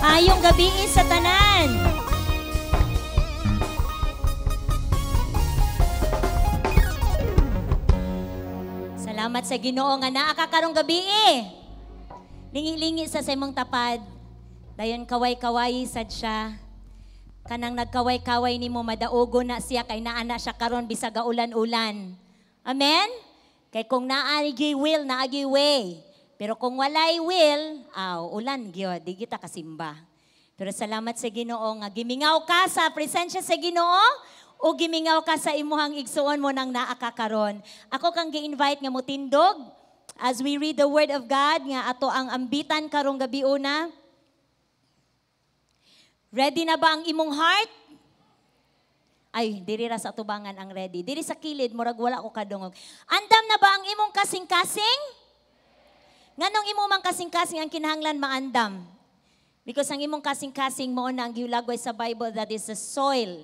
Maayong gabii sa tanan. Salamat sa Ginoo nga naa ka karong gabii. Lingi-lingi sa imong tapad. Dayon kaway-kaway sad siya. Kanang nagkaway-kaway nimo, madaugo na siya kay naa na siya karon bisag ulan-ulan. Amen? Kay kung naa will, naa way. Pero kung walay will, aw, ulan gyud, di kita kasimba. Pero salamat sa Ginoo nga gimingaw ka sa presensya sa Ginoo o gimingaw ka sa imuhang igsuon mo nang naa ka karon. Ako kang gi-invite nga motindog as we read the word of God nga ato ang ambitan karong gabi una. Ready na ba ang imong heart? Ay, diri ra sa tubangan ang ready. Diri sa kilid, murag wala ko kadungog. Andam na ba ang imong kasing-kasing? Nganong imo mang kasing-kasing ang kinahanglan maandam? Because ang imong kasing-kasing mao na ang gihulagway sa Bible, that is the soil.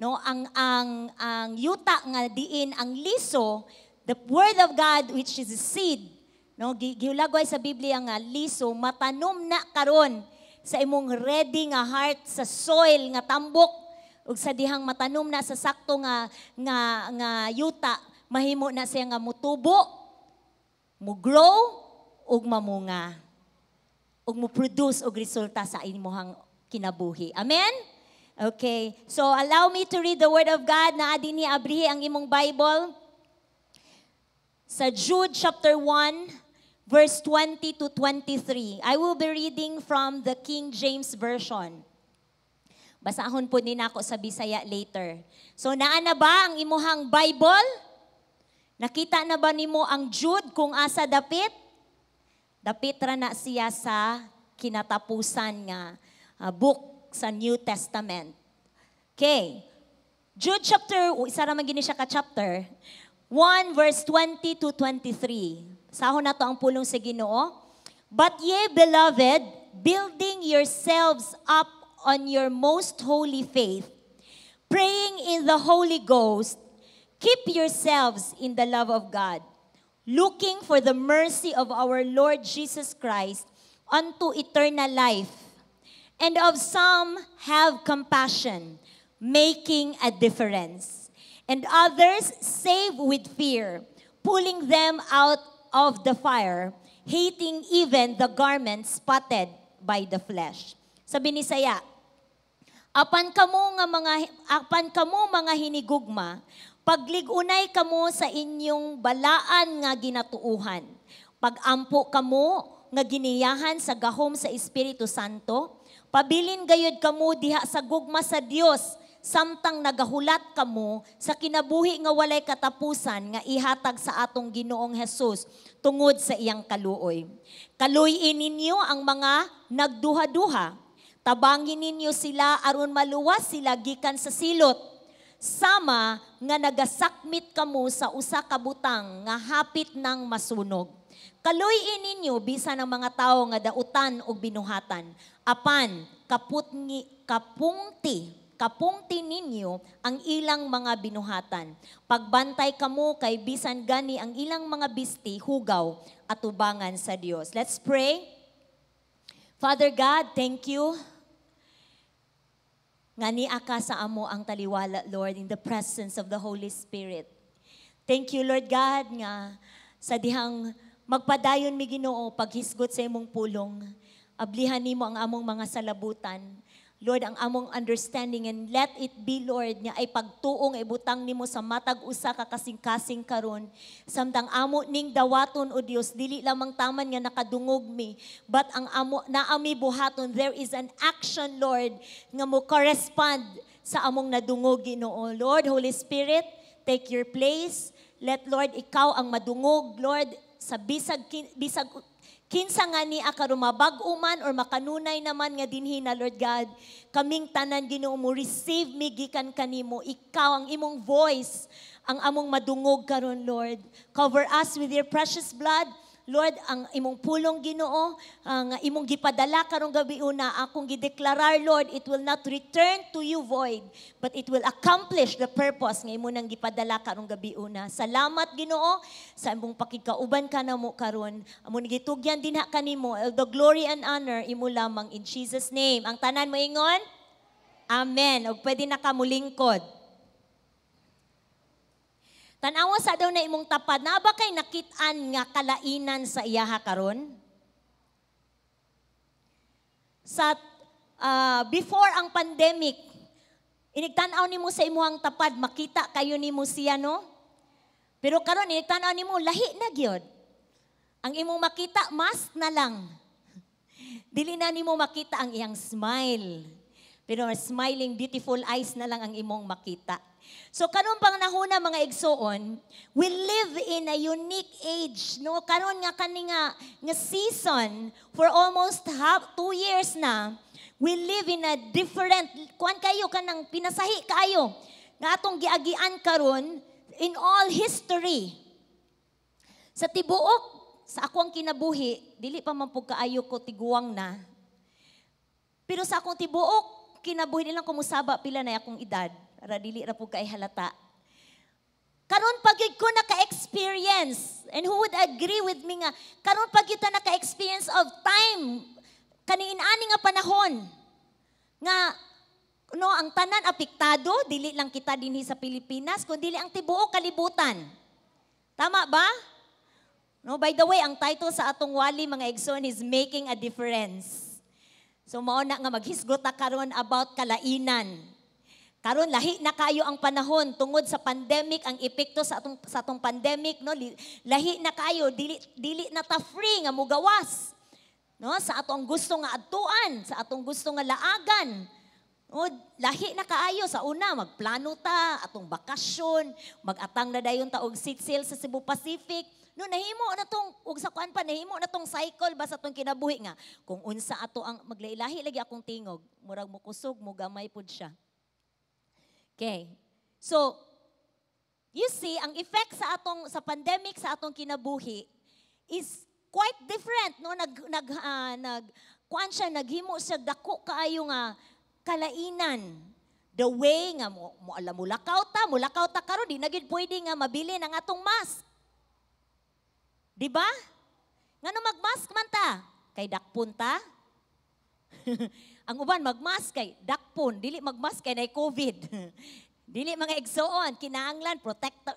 No, ang yuta nga diin ang liso, the word of God, which is a seed. No, gihulagway sa Biblia nga liso matanom na karon sa imong ready nga heart sa soil nga tambok, ug sa dihang matanom na sa sakto nga nga nga yuta, mahimo na siya nga mutubo, mo grow ug mamunga ug mo produce og resulta sa imong kinabuhi. Amen? Okay. So allow me to read the word of God. Naa dinhi, abrihi ang imong Bible sa Jude chapter 1 verse 20 to 23. I will be reading from the King James Version. Basahon po ni nako sa Bisaya later. So naa na ba ang imuhang Bible? Nakita na ba nimo ang Jude kung asa dapit? Dapit ra na siya sa kinatapusan nga book sa New Testament. Okay. Jude chapter, isa ra man gini siya ka chapter, 1 verse 20 to 23. Sahon nato ang pulong sa Ginoo. "But ye, beloved, building yourselves up on your most holy faith, praying in the Holy Ghost, keep yourselves in the love of God, looking for the mercy of our Lord Jesus Christ unto eternal life. And of some have compassion, making a difference. And others save with fear, pulling them out of the fire, hating even the garment spotted by the flesh." Sa Binisaya, "Apan kamo, mga hinigugma, paglig-unay kamo sa inyong balaan nga ginatuuhan. Pagampo kamo nga giniyahan sa gahom sa Espiritu Santo, pabilin gayud kamo diha sa gugma sa Dios samtang nagahulat kamo sa kinabuhi nga walay katapusan nga ihatag sa atong Ginoong Hesus tungod sa iyang kaluoy. Kaluy-i ninyo ang mga nagduha-duha. Tabangin ninyo sila aron maluwas sila gikan sa silot. Sama nga nagasakmit kamo sa usa ka butang nga hapit nang masunog. Kaluy-i ninyo bisan ang mga tawo nga dautan og binuhatan. Apan kaputngi kapungti kapungti ninyo ang ilang mga binuhatan. Pagbantay kamo kay bisan gani ang ilang mga bisti hugaw atubangan sa Dios." Let's pray. Father God, thank you nga nia ka sa amo ang taliwala, Lord, in the presence of the Holy Spirit. Thank you, Lord God, nga sa dihang magpadayon mi, Ginoo, paghisgot sa imong pulong. Ablihan nimo ang among mga salabutan. Lord, ang among understanding, and let it be, Lord, nga ay pagtuong ibutang nimo sa matag usa ka kasing-kasing karon. Samtang amo ning dawaton, o Dios, dili lamang taman nga nakadungog mi, but ang amo naami buhaton, there is an action, Lord, nga mo correspond sa among nadungog, Ginoo. Lord, Holy Spirit, take your place. Let, Lord, ikaw ang madungog, Lord, sa bisag kinsa nga ni karon mabag-o man or makanunay naman nga dinhi na, Lord God, kaming tanan, Ginoo, mo receive mi gikan kanimo. Ikaw ang imong voice ang among madungog karon, Lord. Cover us with your precious blood. Lord, ang imong pulong, Ginoo, ang imong gipadala karong gabi una, akong gideklarar, Lord, it will not return to you void, but it will accomplish the purpose nga imo nang gipadala karong gabi una. Salamat, Ginoo, sa imong pakigkauban ka namo karon. Amo gitugyan dinha kanimo, all the glory and honor imo lamang, in Jesus' name. Ang tanan moingon, "Amen." Og pwede na ka mulingkod. Tanawa sa daw na imong tapad, naa ba kay nakit-an nga kalainan sa iyaha karon? Sa before ang pandemic, inigtan-aw nimo sa imuhang tapad, makita kayo nimo siya, no? Pero karon inigtan-aw nimo, lahi na gyud. Ang imong makita, mask na lang. Dili na nimo makita ang iyang smile. Pero smiling, beautiful eyes na lang ang imong makita. So karon pang nahuna, mga igsuon, we live in a unique age, no? Karon nga kani nga season, for almost half 2 years na, we live in a different kuan kayo, kanang pinasahi kaayo nga atong giagian karon in all history. Sa tibuok sa akong kinabuhi, dili pa man pud kaayo ko tiguang na. Pero sa akong tibuok kinabuhi, nilang kumusaba pila na akong edad para dili ra pud kay halata. Karon pa gyud ko naka-experience. And who would agree with me nga karon pa gyud ta naka-experience of time kaniin ani nga panahon nga, no, ang tanan apektado, dili lang kita dinhi sa Pilipinas kundi ang tibuok kalibutan. Tama ba? No, by the way, ang title sa atong wali, mga igsoon, is "Making a Difference." So mao na nga maghisgot ta karon about kalainan. Karon lahi na kayo ang panahon tungod sa pandemic, ang epekto sa atong pandemic, no, lahi na kayo, dili dili na ta free nga mugawas, no, sa atong gusto nga adtuan, sa atong gusto nga laagan. No, lahi na kaayo. Sa una, magplano ta atong bakasyon, mag-atang na dayon ta og seat sale sa Cebu Pacific. No, nahimo na tong ug sa kuan pa, nahimo na tong cycle ba sa atong kinabuhi nga kung unsa ato ang maglailahi lagi akong tingog, murag mo kusog mo gamay pud siya. Okay. So, you see, ang effect sa pandemic sa atong kinabuhi is quite different, no? Nag nag uh, nag kuan siya, naghimo siya dako kaayo nga kalainan. The way nga mo, mo alam, mulakaw ta karon, di na gid pwede nga mabili ang atong mask. Di ba? Ngano magmask man ta? Kay dakpon ta? Ang uban magmask kay dakpon, dili magmask kay nay COVID. Dili, mga igsoon, kinahanglan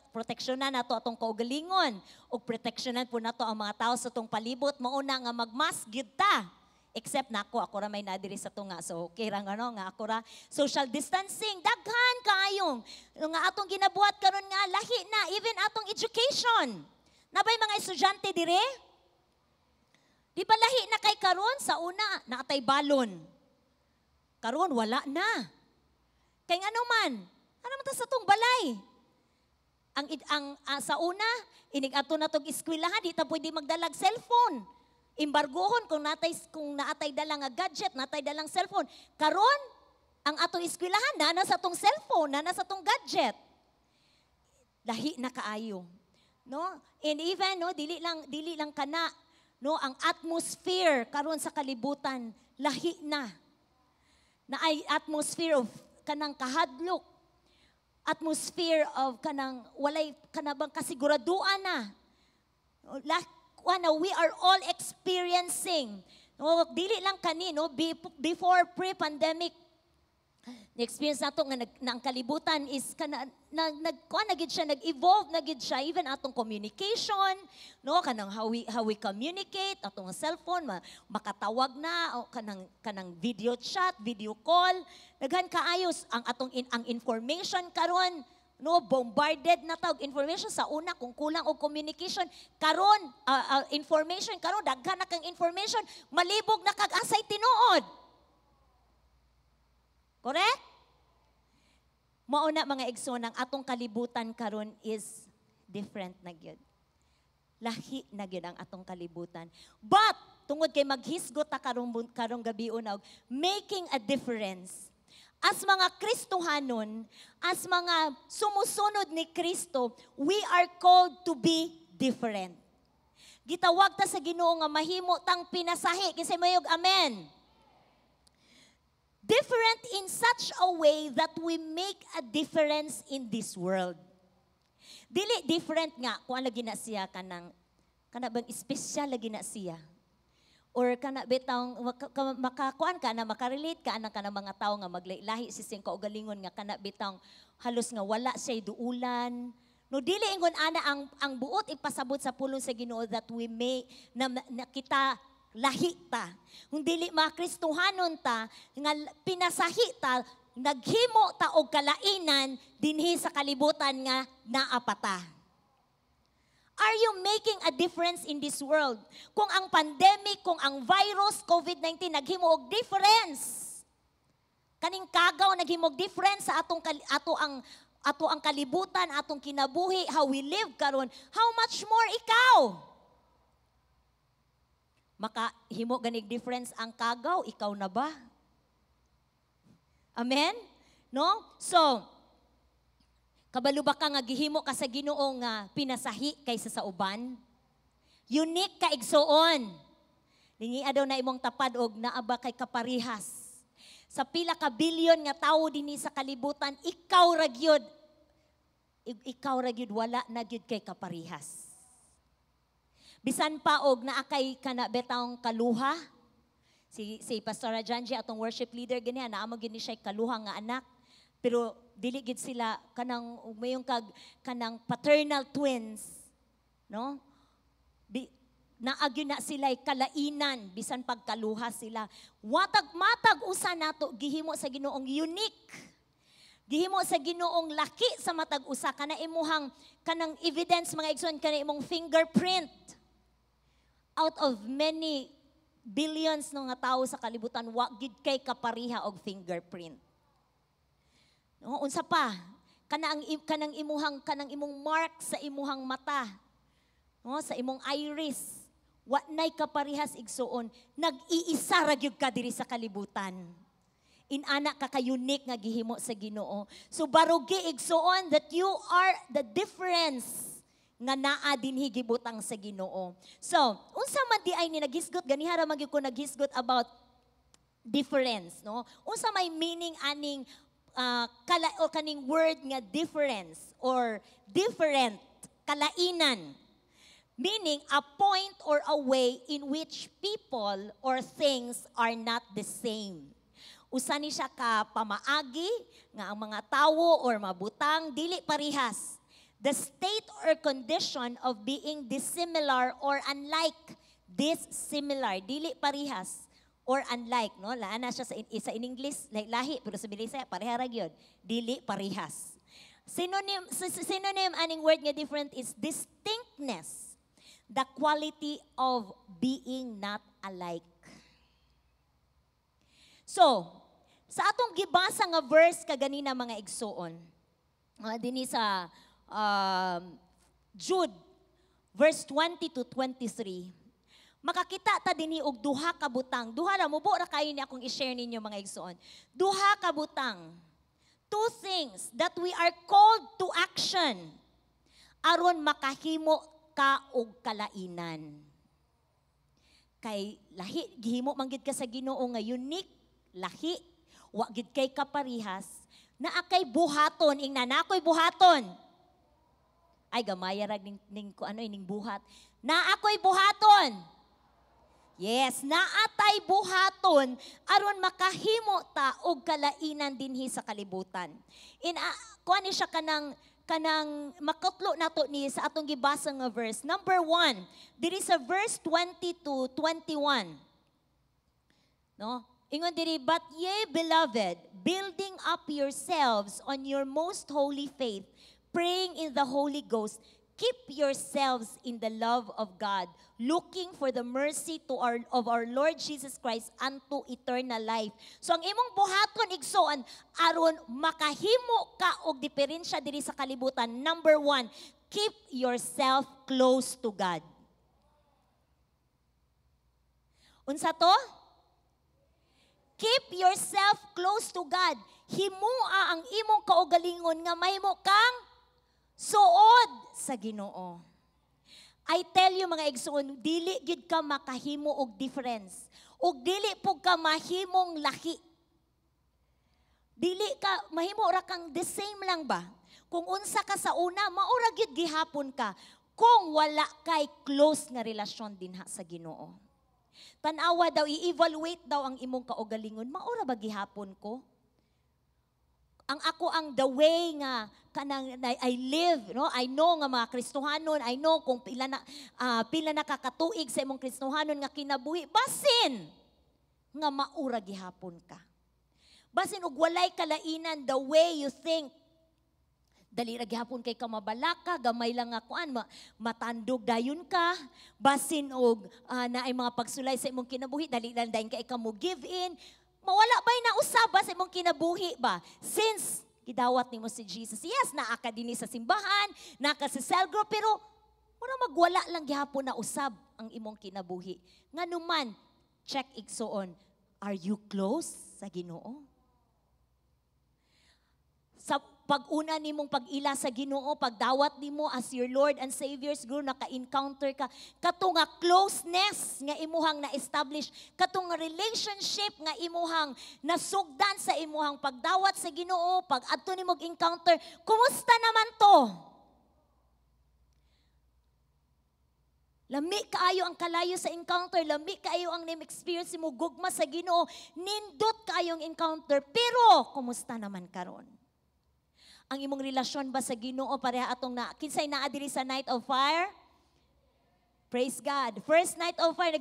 proteksyonan nato atong kaugalingon ug proteksyonan po nato ang mga tao sa atong palibot, mao na nga magmask gyud ta. Except nako, ako ra may nadiri sa tunga. So okay ra ano nga ako ra. Social distancing, daghan kaayong nga atong ginabuhat karon nga lahi na, even atong education. Naa bay mga estudyante dire? Di ba lahi na kay karon? Sa una, naa tay balon. Karon wala na. Kay ngano man, ano man ta sa tong balay? Ang sa una, inig ato na tong eskwelahan, di ta pwede magdalag cellphone. Embargohon kung naatay dala nga gadget, natay dalang cellphone. Karon, ang atong eskwelahan na sa atong cellphone, na sa atong gadget. Lahi na kaayo. No? And even, no, dili lang kana, no, ang atmosphere karon sa kalibutan lahi na. Na ay atmosphere of kanang kahadlok, atmosphere of kanang walay kanabang kasiguraduan na. La, we are all experiencing. No, dili lang kani, no, before pre-pandemic, na-experience nato nga na ang kalibutan is kana na, nag kuan na gid siya, nag-evolve na gid siya, even atong communication, no, kanang how we communicate, atong cellphone makatawag na o kanang video chat, video call, daghan kaayos ang atong ang information karon, no, bombarded na ta og information. Sa una, kung kulang og communication, karon information, karon daghan na kang information, malibog na kag asay tinuod. Correct? Mao na, mga igsoon, ang atong kalibutan karon is different na gyud. Lahi na gyud ang atong kalibutan. But tungod kay maghisgot ta karong gabi una og making a difference. As mga Kristohanon, as mga sumusunod ni Kristo, we are called to be different. Gitawag ta sa Ginoo nga mahimo tang pinasahi. Kinsay moyog amen? Different in such a way that we make a difference in this world. Dili different nga kung lagi na siya kanang kana bang espesyal lagi na siya. Or kana bitawng makakuan ka na, makarelate ka ana kana mga tawo nga maglahi si siyang kaugalingon nga kana bitawng halos nga wala siya duulan. No, dili ingon ana ang buot ipasabot sa pulong sa Ginoo that we may na kita lahi ta. Kung dili mga Kristohanon ta nga pinasahi ta, naghimo ta og kalainan dinhi sa kalibutan nga naa pa ta. Are you making a difference in this world? Kung ang pandemic, kung ang virus, COVID-19, naghimo og difference. Kaning kagaw naghimo og difference sa atong ato ang kalibutan, atong kinabuhi, how we live karon. How much more ikaw? Makahimo ganig difference ang kagaw, ikaw na ba? Amen? No? So, kabalo ba ka nga gihimo ka sa Ginoo nga pinasahi kaysa sa uban? Unique ka, igsuon. Lingia daw na imong tapad og naa ba kay kaparihas. Sa pila ka bilyon nga tawo dinhi sa kalibutan, ikaw ra gyud. Ikaw ra gyud, wala na gyud kay kaparihas. Bisan pa og naa kay kana betawng kaluha. Si Pastora Janji, atong worship leader ganiha, naa mo gini siya kaluha nga anak. Pero dili gid sila kanang mayong kag kanang paternal twins, no? Naa gyud na sila kalainan bisan pagkaluha sila. Watag matag usa nato gihimo sa Ginoong unique. Gihimo sa Ginoong laki sa matag usa. Kana imuhang kanang evidence, mga igsoon, kana imong fingerprint. Out of many billions ng nga tawo sa kalibutan, wa gid kay kapariha og fingerprint. No, unsa pa? Kanang imong mark sa imuhang mata. No, sa imong iris. Wa nay kaparihas, igsuon. Nag-iisa ra gyud ka diri sa kalibutan. Inana ka ka-unique nga gihimo sa Ginoo. So barugi, igsuon, that you are the difference nga naa dinhi gibutang sa Ginoo. So, unsa man di ay ni naghisgot ganiha ra man gyud ko naghisgot about difference, no? Unsa may meaning aning kala o kaning word nga difference or different, kalainan? Meaning a point or a way in which people or things are not the same. Usa ni siya ka pamaagi nga ang mga tawo or mabutang dili parihas. The state or condition of being dissimilar or unlike. Dissimilar, dili parihas or unlike, no? Laan na siya sa in English, lahi, pero sa Bilisaya pareha ra gyud. Dili parihas. Synonym aning word nga different is distinctness. The quality of being not alike. So, sa atong gibasa nga verse kaganina, mga igsuon, dinhi sa Jude, verse 20 to 23, makakita ta dinhi og duha ka butang. Duha ra, mubo ra kayo ni akong i-share ninyo, mga igsuon. Duha ka butang. Two things that we are called to action aron makahimo ka og kalainan. Kay lahi gihimo man gid ka sa Ginoo nga unique, lahi, wa gid kay kaparihas, naa kay buhaton. Ingna, "Naa ko'y buhaton." Ay, gamaya rag ning ko ano ning buhat. Naa ko'y buhaton. Yes, naatay buhaton aron makahimo ta og kalainan dinhi sa kalibutan. In kuan ni siya kanang makutlo nato ni sa atong gibasa nga verse. Number 1, diri sa verse 20 to 21. No? Ingon diri, "But ye beloved, building up yourselves on your most holy faith, praying in the Holy Ghost, keep yourselves in the love of God, looking for the mercy of our Lord Jesus Christ unto eternal life." So ang imong buhaton, igsoon, aron makahimo ka og diferensya diri sa kalibutan, number 1, keep yourself close to God. Unsa to? Keep yourself close to God. Himua ang imong kaugalingon nga mahimo kang suod sa Ginoo. I tell you, mga igsuon, dili gid ka makahimo og difference. Ug dili pud ka mahimong laki. Dili ka mahimo ra kang the same lang ba? Kung unsa ka sa una, maura gyud gihapon ka kung wala kay close nga relasyon dinha sa Ginoo. Tan-awa daw, i-evaluate daw ang imong kaugalingon, maura ba gihapon ko? Ang ako ang the way nga kanang I live, no? I know nga mga Kristohanon, I know kung pila na kakatuig sa imong Kristohanon nga kinabuhi, basin nga maura gihapon ka. Basin og walay kalainan the way you think. Dali ra gihapon kay ka mabalaka, gamay lang nga kuan, matandog dayon ka. Basin og naay mga pagsulay sa imong kinabuhi, dali lang dayon kay ka mo give in. Mawala ba'y nausab ba sa imong kinabuhi ba? Since gidawat nimo si Jesus. Yes, naa ka dinhi sa simbahan, naa ka sa cell group, pero mura magwala lang gihapon na usab ang imong kinabuhi. Nganuman, check, igsuon, are you close sa Ginoo? Sa pag-una nimong pag-ila sa Ginoo, pagdawat nimo as your Lord and Savior, siguro naka-encounter ka kato nga closeness nga imuhang na-establish, kato nga relationship nga imuhang nasugdan sa imuhang pagdawat sa Ginoo, pag adto nimo encounter, kumusta naman to? Lami kaayo ang kalayo sa encounter, lami kaayo ang name experience mo gugma sa Ginoo, nindot kaayo ang encounter, pero kumusta naman karon? Ang imong relasyon ba sa Ginoo pareha atong na kinsay naa diri sa Night of Fire? Praise God. First Night of Fire,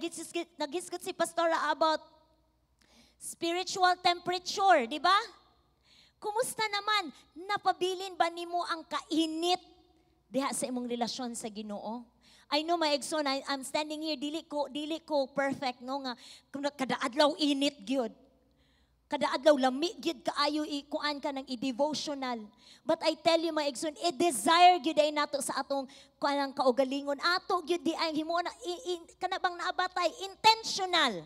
nagisgot si Pastora about spiritual temperature, di ba? Kumusta naman? Napabilin ba nimo ang kainit diha sa imong relasyon sa Ginoo? I know, my igsoon, I'm standing here, dili ko perfect, no, nga kada adlaw init gyud. Kada adlaw lami gyud kaayo ikuan ka ng i-devotional. But I tell you, my igsoon, i-desire gyud ay nato sa atong kuan kaugalingon. Ato gyud di ay himo na kana bang naabatay intentional.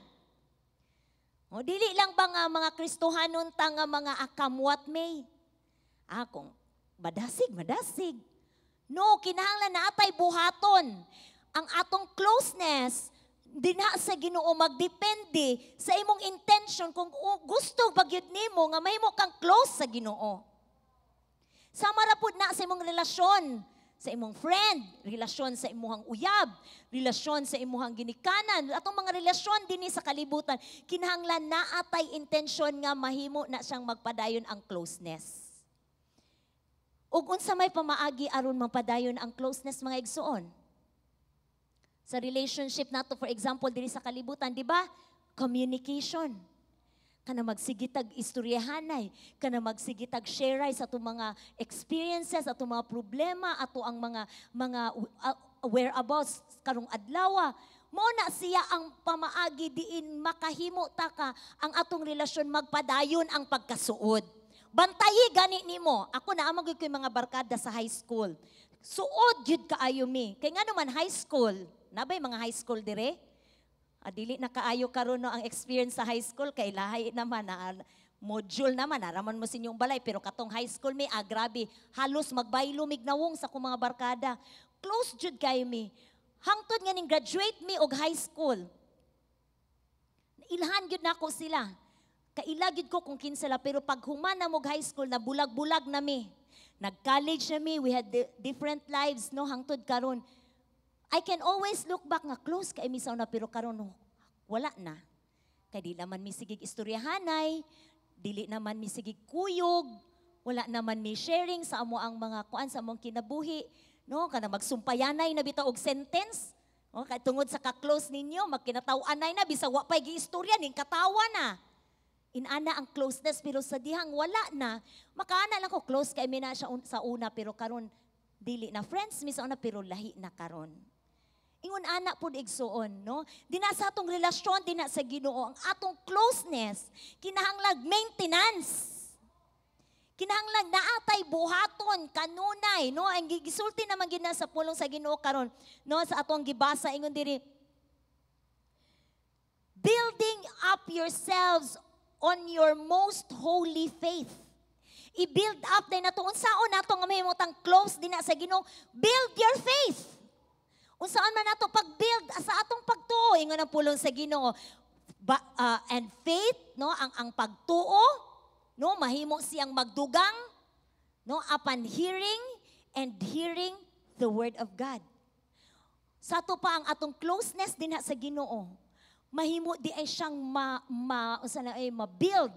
O dili lang ba nga mga Kristohanon ta nga mga come what may? Akong madasig, madasig. No, kinahanglan na atay buhaton. Ang atong closeness dinha sa Ginoo magdepende sa imong intention kung gusto ba gyud nimo nga mahimo kang close sa Ginoo. Sama ra pud na sa imong relasyon sa imong friend, relasyon sa imuhang uyab, relasyon sa imuhang ginikanan, atong mga relasyon dinhi sa kalibutan, kinahanglan naa tay intention nga mahimo na siyang magpadayon ang closeness. Ug unsa may pamaagi aron mapadayon ang closeness, mga igsuon? Sa relationship nato, for example, diri sa kalibutan, di ba? Communication. Kana magsigitag istoryahanay, kana magsigitag share sa atong mga experiences, atong mga problema, ato ang mga whereabouts karong adlaw. Mo na siya ang pamaagi diin makahimo ta ka ang atong relasyon magpadayon ang pagkasuod. Bantayi gani nimo. Ako naa man gyud ko'y mga barkada sa high school. Suod gyud kaayo mi. Kay nga naman high school, nabay mga high school dire? Ah, dili na kaayo karon, no, ang experience sa high school kay lahi naman na module naman naraman mo sa inyong balay, pero katong high school mi, ah, grabe, halos magbaylo mig nawong sa akong mga barkada. Close jud kayo mi. Hangtod nga ning graduate mi og high school. Ilhan gyud nako sila. Kaila gyud ko kung kinsa sila, pero pag human na mog high school na bulag-bulag na mi. Nag-college na mi, we had different lives, no, hangtod karon. I can always look back nga close kay mi sa una, pero karon wala na. Kay di naman mi sigig istoryahanay, dili naman mi sigig kuyog, wala naman mi sharing sa amo ang mga kuan sa among kinabuhi, no? Kana magsumpayanay na bitaw og sentence. No, kay tungod sa ka-close ninyo, magkinataw-anay na bisag wa pay giistorya ning katawa na. Inana ang closeness, pero sa dihang wala na, makaana lang ko close kay mi na siya sa una, pero karon dili na. Friends mi sa una, pero lahi na karon. Ingon ana pud, igsuon, no? Dina sa atong relasyon dina sa Ginoo, ang atong closeness kinahanglag maintenance. Kinahanglag naatay buhaton kanunay, no? Ang gisulti naman gid na sa pulong sa Ginoo karon, no, sa atong gibasa, ingon diri, "Building up yourselves on your most holy faith." I-build up din nato, unsaon nato nga mahimutang close dinha sa Ginoo? Build your faith. Unsaon man nato pag-build sa atong pagtuo, ingon ang pulong sa Ginoo. Ba, and faith, no, ang pagtuo, no, mahimo siyang magdugang, no, upon hearing and hearing the word of God. Sa ato pa ang atong closeness dinha sa Ginoo, mahimo di ay siyang ma, ma unsa na ay ma-build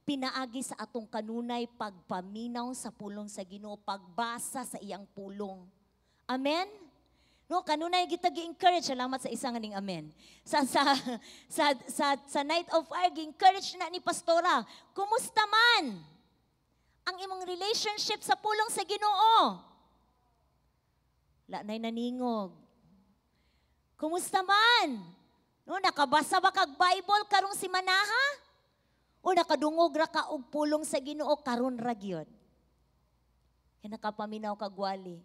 pinaagi sa atong kanunay pagpaminaw sa pulong sa Ginoo, pagbasa sa iyang pulong. Amen? No, kanunay kita gi-encourage, salamat sa isang aning amen. Sa Night of Fire, gi-encourage na ni pastora. Kumusta man ang imong relationship sa pulong sa Ginoo? La nay naningog. Kumusta man? No, nakabasa ba kag Bible karong simanaha? O nakadungog ra ka og pulong sa Ginoo karon ra gyud? Kaya nakapaminaw kag wali.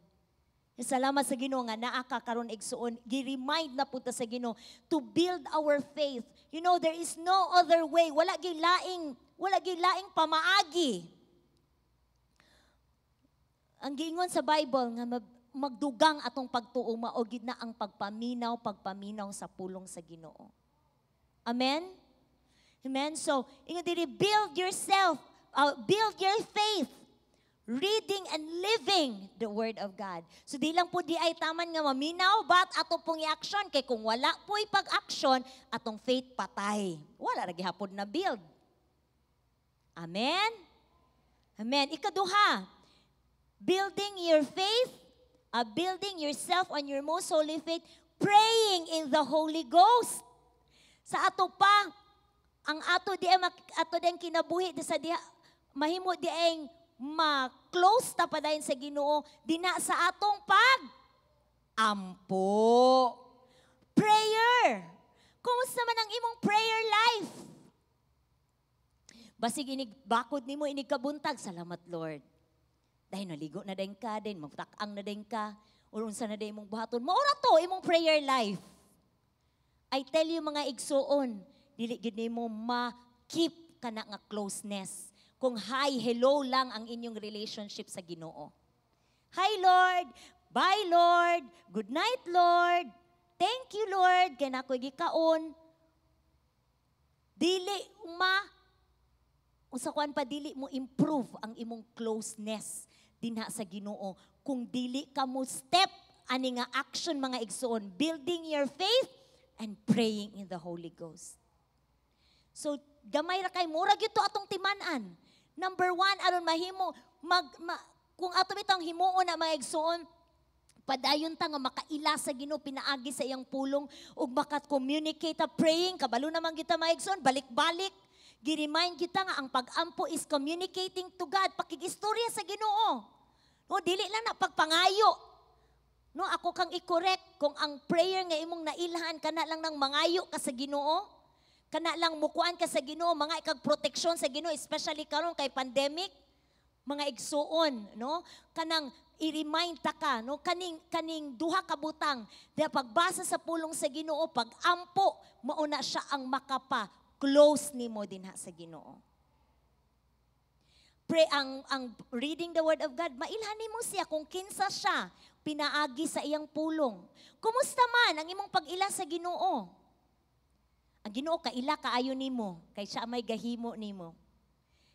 Salamat sa Ginoo nga naa ka karon, igsuon. Gi-remind na punta sa Ginoo to build our faith. There is no other way. Wala gilaing pamaagi. Ang giingon sa Bible nga magdugang atong pagtuo, mao gid na ang pagpaminaw sa pulong sa Ginoo. Amen? Amen? So, ingon diri, build yourself, build your faith reading and living the Word of God. So di lang po di ay taman nga maminaw, but ato pong i-action. Kay kung wala po pag-action, atong faith patay. Wala ra gihapon na build. Amen? Amen. Ikaduha, building your faith, building yourself on your most holy faith, praying in the Holy Ghost. Sa ato pa, ang ato di ay ato din kinabuhi di sa diha mahimo di ay ma-close ta padayon sa Ginoo dina sa atong pag ampo. Prayer. Kumusta man ang imong prayer life? Basig inig bakod nimo inig kabuntag, "Salamat, Lord." Dahil naligo na din ka, din magtak-ang na din ka, or unsa na din imong buhaton. Maura to imong prayer life. I tell you, mga igsuon, dili gid nimo ma-keep kana nga closeness kung hi, hello lang ang inyong relationship sa Ginoo. "Hi, Lord, bye, Lord, good night, Lord, thank you, Lord, kay na ako'y gikaon." Dili ma unsa kuan pa, dili mo improve ang imong closeness dinha sa Ginoo kung dili ka mo step ani nga action, mga igsuon, building your faith and praying in the Holy Ghost. So gamay ra kay mura gyud to atong timan-an. Number one, aron mahimo kung ato bitong himuon na, mga igsuon, padayon ta nga makaila sa Ginoo pinaagi sa iyang pulong ug maka-communicate ta praying. Kabalo naman kita, mga igsuon, balik-balik gi-remind kita nga ang pag-ampo is communicating to God, pakigistorya sa Ginoo. No, dili lang na pagpangayo. No, ako kang i-correct kung ang prayer nga imong nailhan kana lang nang mangayo ka sa Ginoo, kana lang mukuan ka sa Ginoo, mga ikag proteksyon sa Ginoo, especially karon kay pandemic, mga igsuon, no? Kanang i-remind ta ka, no? Kaning duha ka butang, di pagbasa sa pulong sa Ginoo, pag-ampo, mauna siya ang makapa close nimo dinha sa Ginoo. Pray ang reading the word of God, mailhan nimo siya kung kinsa siya pinaagi sa iyang pulong. Kumusta man ang imong pag-ila sa Ginoo? Ang Ginoo kaila kaayo nimo kay siya may gahimo nimo.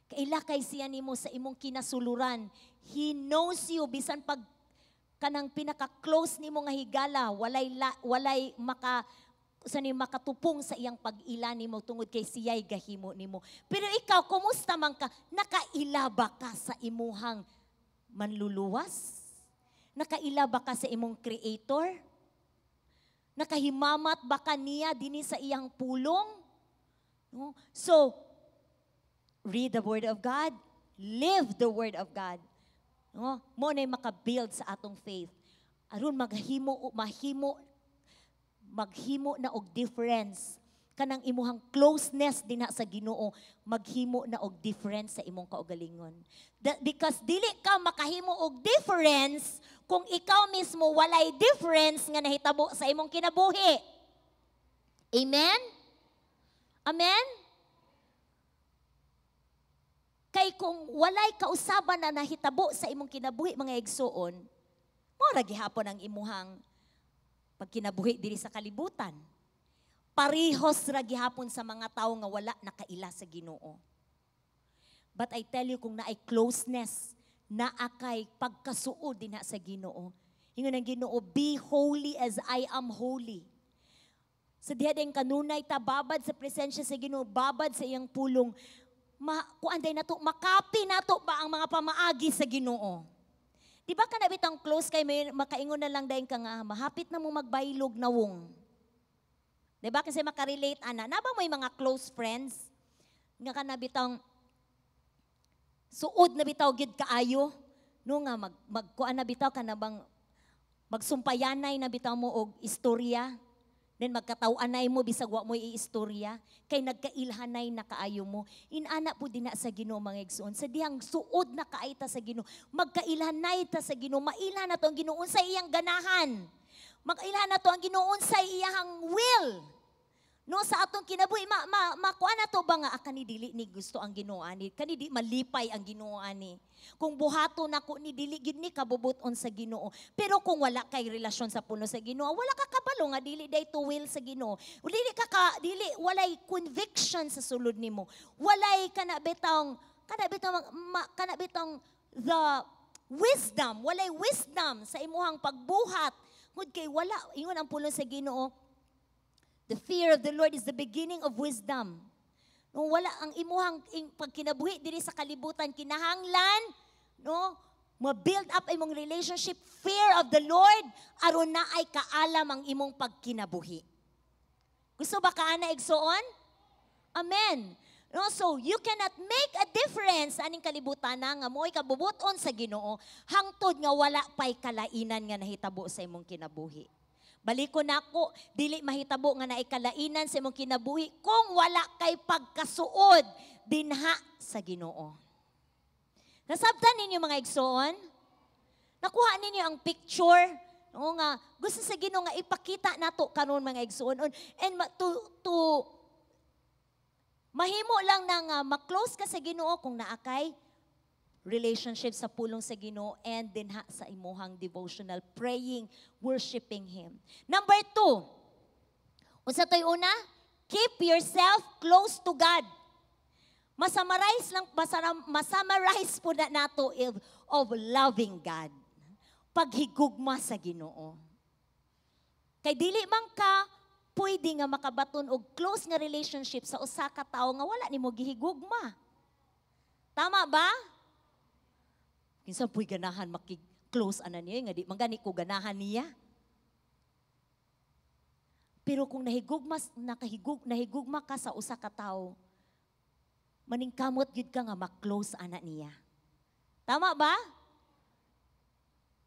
Kaila kay siya nimo sa imong kinasuluran. He knows you bisan pag kanang pinaka-close nimo nga higala, walay maka sa ni makatupong sa iyang pag-ila nimo tungod kay siya'y gahimo nimo. Pero ikaw, kumusta man ka? Nakaila ba ka sa imuhang manluluwas? Nakaila ba ka sa imong creator? Nakahimamat ba ka niya dinhi sa iyang pulong? No? So, read the Word of God, live the Word of God. No? Mo na makabuild sa atong faith. Aron maghimo mahimo maghimo na og difference kanang imuhang closeness dinha sa Ginoo, maghimo na og difference sa imong kaugalingon. Because dili ka makahimo og difference kung ikaw mismo walay difference nga nahitabo sa imong kinabuhi. Amen? Amen? Kay kung walay kausaban na nahitabo sa imong kinabuhi, mga igsuon, mo ra gihapon ang imuhang Pagkinabuhi diri sa kalibutan. Parihos ra gihapon sa mga tawo nga wala nakaila sa Ginoo. But I tell you, kung naay closeness, naa kay pagkasuod dinha sa Ginoo. Ingon ang Ginoo, "Be holy as I am holy." Sa diha din kanunay ta babad sa presensya sa Ginoo, babad sa iyang pulong, ma kuan day nato, makapi nato ba ang mga pamaagi sa Ginoo. Di ba kana bitang close kay may makaingon na lang dayon ka nga mahapit na mo magbaylog nawong? Di ba kasi makarelate ana? Naa ba moy mga close friends nga kana bitang suod na bitaw gid kaayo, no, nga mag magkuan na bitaw, kana bang magsumpayanay na bitaw mo og istorya? Then magkataw-anay mo bisag wa mo iistorya kay nagkailhanay na kaayo mo. Inana po din na sa Ginoo, mga igsoon. Sa dihang suod na kaay ta sa Ginoo, magkailhanay ta sa Ginoo, mailhan nato ang Ginoo sa iyang ganahan. Mailhan nato ang Ginoo sa iyang will. No, sa atong kinabuhi, ma ma makuha na to ba nga, ah, kani dili ni gusto ang Ginoo ani, kani di malipay ang Ginoo ani. Kung buhaton nako ni, dili gid ni kabubut-on sa Ginoo. Pero kung wala kay relasyon sa puno sa Ginoo, wala ka kabalo nga dili day to will sa Ginoo. Dili ka ka dili walay conviction sa sulod nimo. Walay kana bitong the wisdom, walay wisdom sa imuhang pagbuhat. Ngud kay wala, ingon ang pulong sa Ginoo, "The fear of the Lord is the beginning of wisdom." No, wala ang imuhang pagkinabuhi diri sa kalibutan, kinahanglan, no, ma-build up imong relationship, fear of the Lord, aron na ay kaalam ang imong pagkinabuhi. Gusto ba ka ana, igsoon? Amen. No, so you cannot make a difference aning kalibutan na nga mo'y kabubuton sa Ginoo hangtod nga wala pay kalainan nga nahitabo sa imong kinabuhi. Baliko nako, dili mahitabo nga naay kalainan sa imong kinabuhi kung wala kay pagkasuod dinha sa Ginoo. Nasabtan ninyo, mga igsoon? Nakuha ninyo ang picture? Oo nga, gusto sa Ginoo nga ipakita nato karon, mga igsoon. And to mahimo lang na nga ma-close ka sa Ginoo kung naa kay relationship sa pulong sa Ginoo and dinha sa imuhang devotional, praying, worshiping Him. Number two, unsa to'y una? Keep yourself close to God. Masummarize lang, masummarize po na nato of loving God. Paghigugma sa Ginoo. Kay dili man ka pwede nga makabaton og close nga relationship sa usa ka tawo nga wala nimo gihigugma. Tama ba? Kinsa pu'y ganahan makig-close ana niya nga di man gani ko ganahan niya? Pero kung nahigugma ka sa usa ka tawo, maningkamot gyud ka nga ma-close ana niya. Tama ba?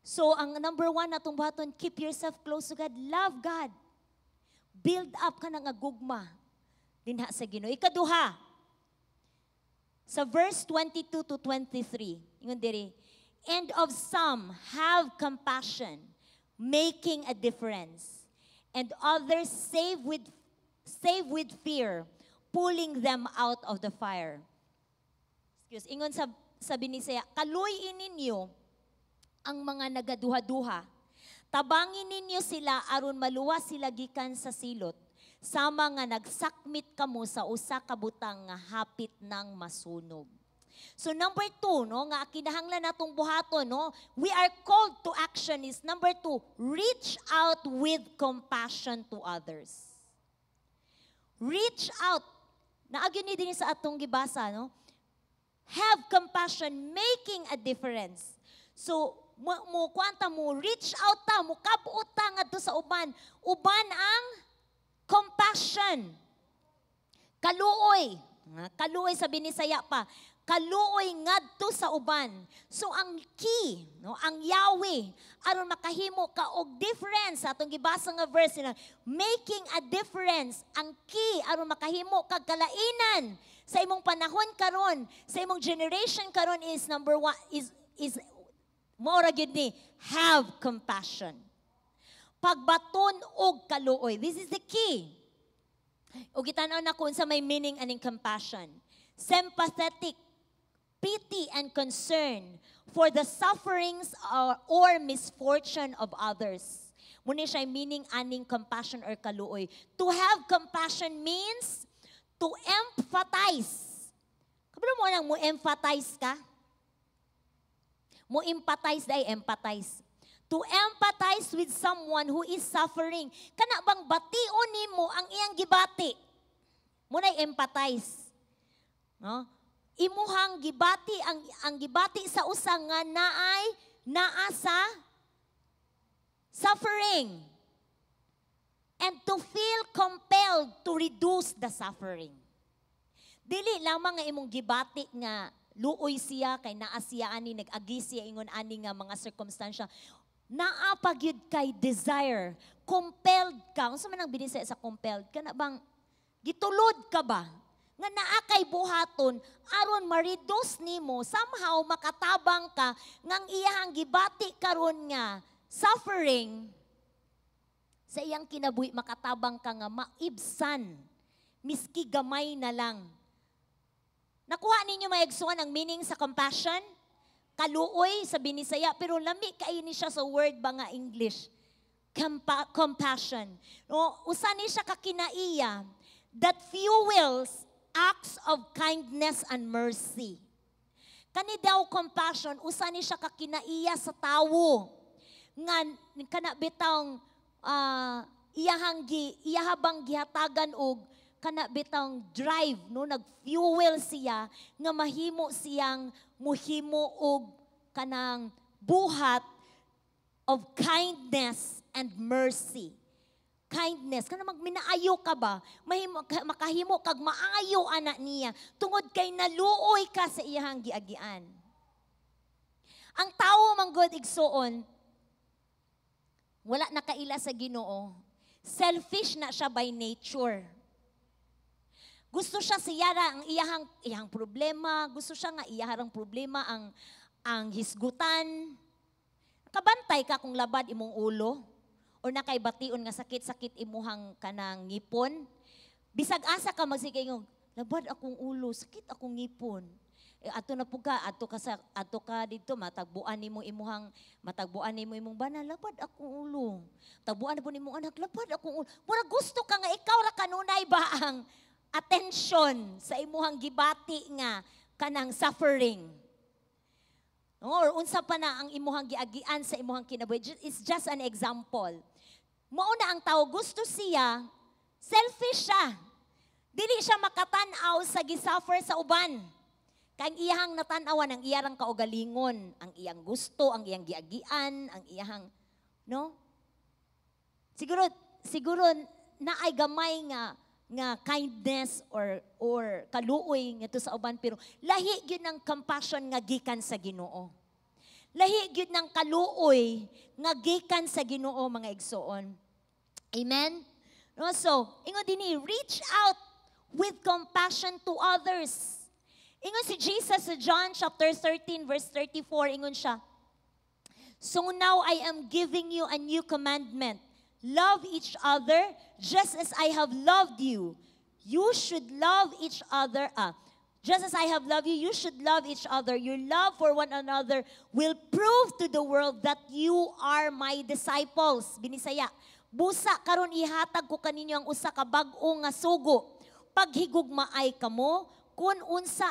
So, ang number one natong buhaton, keep yourself close to God. Love God. Build up ka ng gugma dinha sa Ginoo. Ikaduha, sa verse 22 to 23, ingon diri, "And of some have compassion, making a difference, and others save with fear, pulling them out of the fire." Excuse, ingon sa Binisaya, "Kaluy-i ninyo ang mga nagaduha-duha. Tabangi ninyo sila aron maluwas sila gikan sa silot, sama nga nagsakmit kamo sa usa ka butang nga hapit nang masunog." So number two, no, nga kinahanglan natong buhaton, no, we are called to action is number two, reach out with compassion to others. Reach out. Naa gyud ni din sa atong gibasa, no? Have compassion, making a difference. So, mo kwanta mo, reach out ta, mo kabuot ta ngadto sa uban. Uban ang compassion. Kaluoy. Nga, kaluoy sa Binisaya pa. Kaluoy ngadto sa uban. So ang key, no, ang yawi aron makahimo ka og difference sa atong gibasa nga verse na making a difference, ang key aron makahimo kag kalainan sa imong panahon karon, sa imong generation karon is number one is mao ra gyud ni have compassion. Pagbaton og kaluoy. This is the key. Ug gitan-aw na kung sa may meaning aning compassion. Sympathetic pity and concern for the sufferings or misfortune of others. Mao ni siya meaning aning compassion or kaluoy. To have compassion means to empathize. Kabalo mo nang mo empathize ka? Mo empathize dai, empathize. To empathize with someone who is suffering. Kana bang bation nimo ang iyang gibati? Mao na empathize. No? Imuhang gibati ang gibati sa usa nga naay naa sa suffering. And to feel compelled to reduce the suffering. Dili lamang nga imong gibati nga luoy siya kay naa siya ani, nag-agi siya ingon ani nga mga sirkumstansya. Naa pa gyud kay desire, compelled ka. Unsa man ang binisaya sa compelled? Kana bang gitulod ka ba? Nga naa kay buhaton aron ma-reduce nimo, somehow makatabang ka ngang iyahang gibati karon nga suffering sa iyang kinabuhi, makatabang ka nga maibsan miski gamay na lang. Nakuha ninyo, mga igsuon, ang meaning sa compassion? Kaluoy sa Binisaya, pero lami kaayo ni siya sa word ba nga English. Compassion. No, usa ni siya ka kinaiya that fuels acts of kindness and mercy. Kani daw compassion, usa ni siya ka kinaiya sa tawo nga kana bitawng iyahabang gihatagan og kana bitawng drive, no, nag-fuel siya nga mahimo siyang muhimo og kanang buhat of kindness and mercy. Kindness kana magminaayo ka ba, mahimo makahimo kag maayo ana niya tungod kay naluoy ka sa iyang giagian. Ang tawo manggod, igsuon, wala nakaila sa Ginoo, selfish na siya by nature. Gusto siya siya ra ang iyahang problema, gusto siya nga iyahang problema ang hisgutan. Kabantay ka kung labad imong ulo or nakay bation nga sakit-sakit imuhang kanang ngipon. Bisag asa ka magsige ingong, "Labad akong ulo, sakit akong ngipon." Eh, ato na pud ka, ato ka didto, matagbuan nimo imong bana, "Labad akong ulo." Tagbuan na pud nimong anak, "Labad akong ulo." Mura gusto ka nga ikaw ra kanunay ba ang attention sa imuhang gibati nga kanang suffering. Or unsa pa na ang imuhang giagian sa imuhang kinabuhi. It's just an example. Mao na ang tao, gusto siya, selfish siya. Dili siya makatan-aw sa gisuffer sa uban. Kay ang iyahang natan-awan ang iyarang kaugalingon, ang iyang gusto, ang iyang giagian, ang iyahang, no? Siguro naay gamay nga kindness or kaluoy ngadto sa uban, pero lahi gyud ng compassion nga gikan sa Ginoo. Lahi gyud ng kaluoy nga gikan sa Ginoo, mga igsuon. Amen. No, so, ingon dinhi, reach out with compassion to others. Ingon si Jesus sa John chapter 13 verse 34, ingon siya, "So now I am giving you a new commandment. Love each other just as I have loved you. You should love each other. Just as I have loved you, you should love each other. Your love for one another will prove to the world that you are my disciples." Binisaya. "Busa karon ihatag ko kaninyo ang usa ka bag-o nga sugo. Paghigugmaay kamo, kun unsa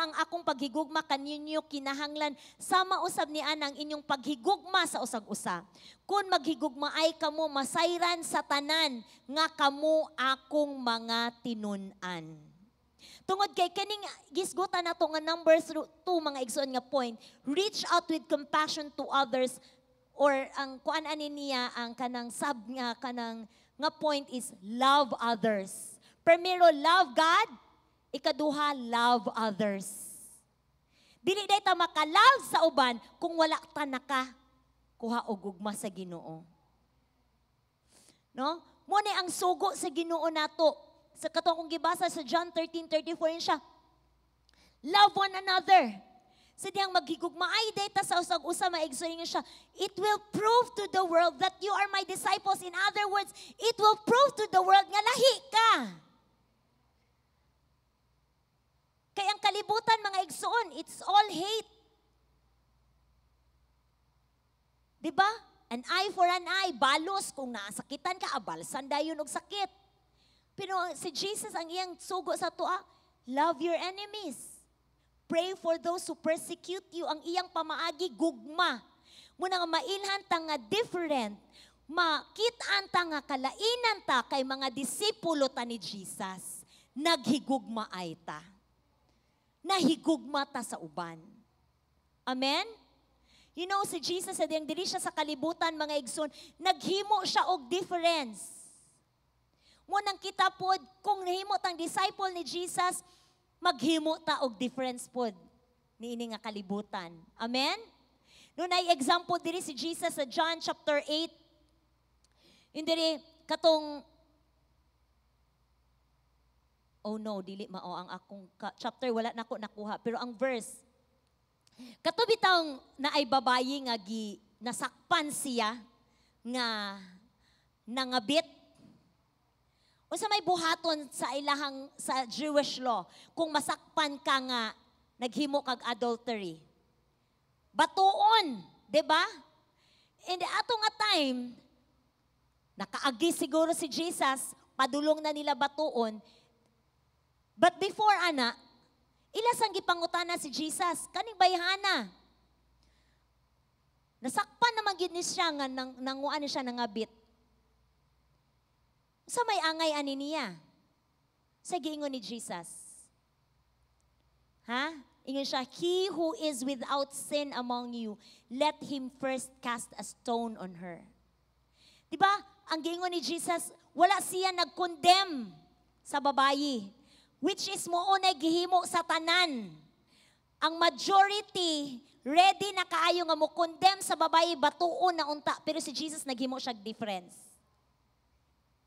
ang akong paghigugma kaninyo, kinahanglan sama usab ni ana ang inyong paghigugma sa usag usa. Kun maghigugmaay kamo, masayran sa tanan nga kamo akong mga tinun-an." Tungod kay kining gisgutan nato nga number 2, mga igsoon, nga point, reach out with compassion to others, or ang kuan ani niya, ang kanang sub nga kanang nga point is love others. Primero, love God. Ikaduha, love others. Dili day ta makalove sa uban kung wala ta naka kuha og gugma sa Ginoo. No? Mao ni ang sugo sa Ginoo nato. Sa katong kong gibasa sa John 13:34, yun siya. Love one another. Sa diyang maghigugmaay day ta sa usag usa, maigsoon siya, it will prove to the world that you are my disciples. In other words, it will prove to the world nga lahi ka. Kay ang kalibutan, mga igsoon, it's all hate. Di ba? An eye for an eye, balos kung naasakitan ka, abalsan dayon og sakit. Pero si Jesus, ang iyang sugo sa atoa, love your enemies. Pray for those who persecute you. Ang iyang pamaagi, gugma. Mao na nga mailhan ta nga different. Makit-an ta nga kalainan ta kay mga disipulo ta ni Jesus. Naghigugma ay ta. Nahigugma ta sa uban. Amen? Si Jesus, sa diyang diri siya sa kalibutan, mga igsoon, naghimo siya og difference. Mao nang kita pod, kung nahimo tang disciple ni Jesus, maghimo ta og difference pod niini nga kalibutan. Amen? Naay example diri si Jesus sa John chapter 8. Yung diri katong, oh no, dili mao ang akong chapter, wala nako nakuha, pero ang verse kato bitawng naay babayi nga gi nasakpan siya nga nangabit. Unsa may buhaton sa ilahang, sa Jewish law, kung masakpan ka nga naghimo kag adultery? Batuon, 'di ba? In the ato nga time, nakaagi siguro si Jesus, padulong na nila batuon. But before ana, ila sang gipangutana si Jesus, kaning bayhana. Nasakpan naman gid ni siya nga nanguan ni siya nangabit. Sa may angay ani niya? Sa giingon ni Jesus? Ha? Ingon siya, "He who is without sin among you, let him first cast a stone on her." Di ba? Ang giingon ni Jesus, wala siya nag-condemn sa babayi. Which is mao na gihimo sa tanan. Ang majority, ready na kaayo nga mo condemn sa babayi, batuon na unta. Pero si Jesus, naghimo siya difference.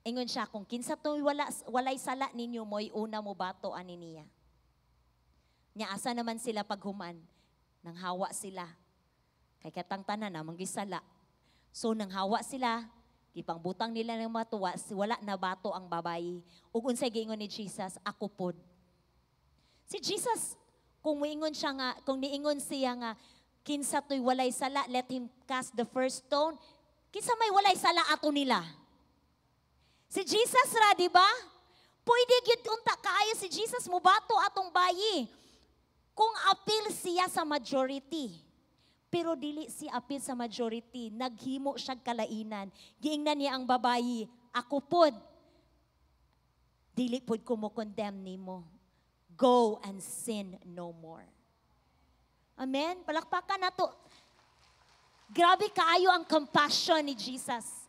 Ingon siya, "Kung kinsa to'y walay sala ninyo, mo'y una mo bato ani niya." Nya asa naman sila paghuman? Nanghawa sila. Kay katang tanan namang gisala. So nanghawa sila, gipangbutang nila ng matuwa, wala na bato ang babayi. Ug unsay giingon ni Jesus? "Ako pod." Si Jesus, kung muingon siya nga, kung niingon siya nga, "Kinsa to'y walay sala, let him cast the first stone." Kinsa may walay sala ato nila? Si Jesus ra, di ba? Pwede gyud unta kaayo si Jesus mubato atong bayi kung apil siya sa majority. Pero dili si apil sa majority. Naghimo siya kalainan. Giingnan niya ang babayi, "Ako pod, dili pod ko mo condemn nimo. Go and sin no more." Amen? Palakpakan nato. Grabe kaayo ang compassion ni Jesus.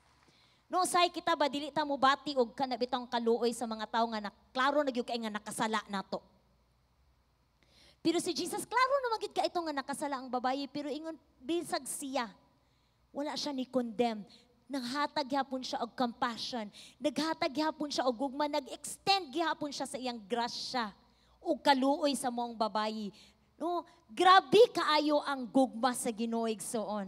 No, say kita ba, dili ta mobati og kana bitong kaluoy sa mga tawo nga na, klaro na gyud kay nga nakasala nato. Pero si Jesus, klaro naman gid ka ito nga nakasala ang babayi, pero ingon bisag siya, wala siya ni condemn. Nanghatag gyapon siya og compassion. Naghatag gyapon siya og gugma, nag-extend gyapon siya sa iyang grasya ug kaluoy sa maong babayi. No, grabe kaayo ang gugma sa Ginoo, igsoon.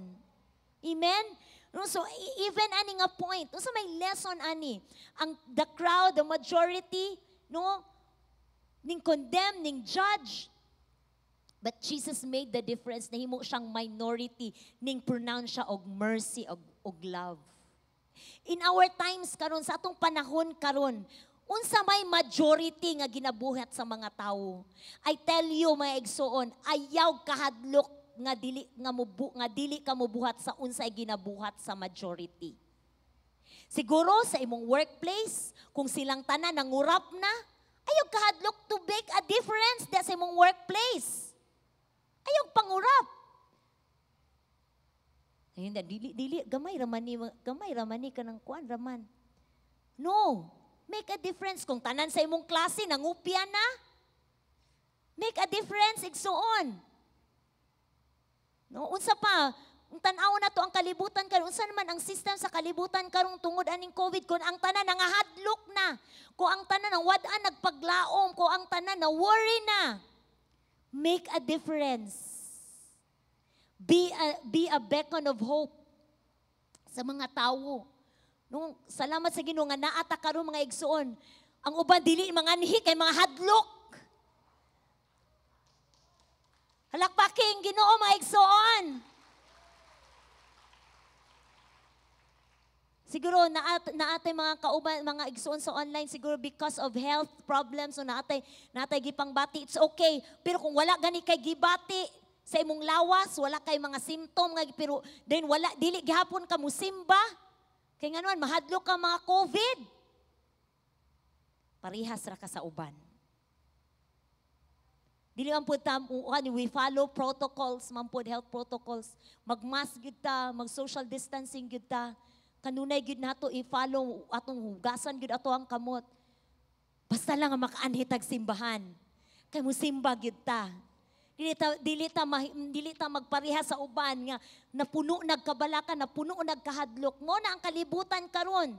Amen? No, so even ani nga point, unsa may lesson ani? Ang the crowd, the majority, no, ning condemn, ning judge. But Jesus made the difference. Nahimo siyang minority, ning pronounce siya og mercy og love. In our times karon, sa atong panahon karon, unsa may majority nga ginabuhat sa mga tawo? I tell you, mga igsoon, ayaw kahadlok nga dili ka mobuhat sa unsay ginabuhat sa majority. Siguro sa imong workplace, kung silang tanan nangurap na, ayaw kahadlok to make a difference da sa imong workplace. Ayaw pangurap. Ayun na, dili, dili, gamay raman ni kanang kuan raman. No, make a difference. Kung tanan sa imong klase, nangupya na, make a difference, igsuon. No, unsa pa, kung tan-aw na to ang kalibutan karon, unsa naman ang system sa kalibutan karon tungod aning COVID, kung ang tanan nangahadlok na, kung ang tanan ang wad-an nagpaglaom, kung ang tanan na worry na, make a difference. Be a beacon of hope sa mga tawo. No, salamat sa Ginoo nga naa ta karon, mga igsuon. Ang uban dili manganhi kay mga hadlok. Halakpaking Ginoo, mga igsuon. Siguro naatay mga kauban, mga igsuon sa online, siguro because of health problems o naatay gipangbati, it's okay. Pero kung wala gani kay gibati sa imong lawas, wala kay mga symptom nga, pero then wala dili gihapon ka musimba. Kay nganuan mahadlok ka mga COVID. Parihas ra ka sa uban. Dili man pud ta, we follow protocols, man pud, health protocols. Mag-mask gyud ta, mag-social distancing gyud ta. Kanunay gyud nato i-follow atong hugasan gyud ato ang kamot. Basta lang nga makaanhi tag simbahan. Kay musimba gyud ta. Dili ta magpareha sa uban nga napuno nagkabalaka, napuno nagkahadlok. Mo na ang kalibutan karon.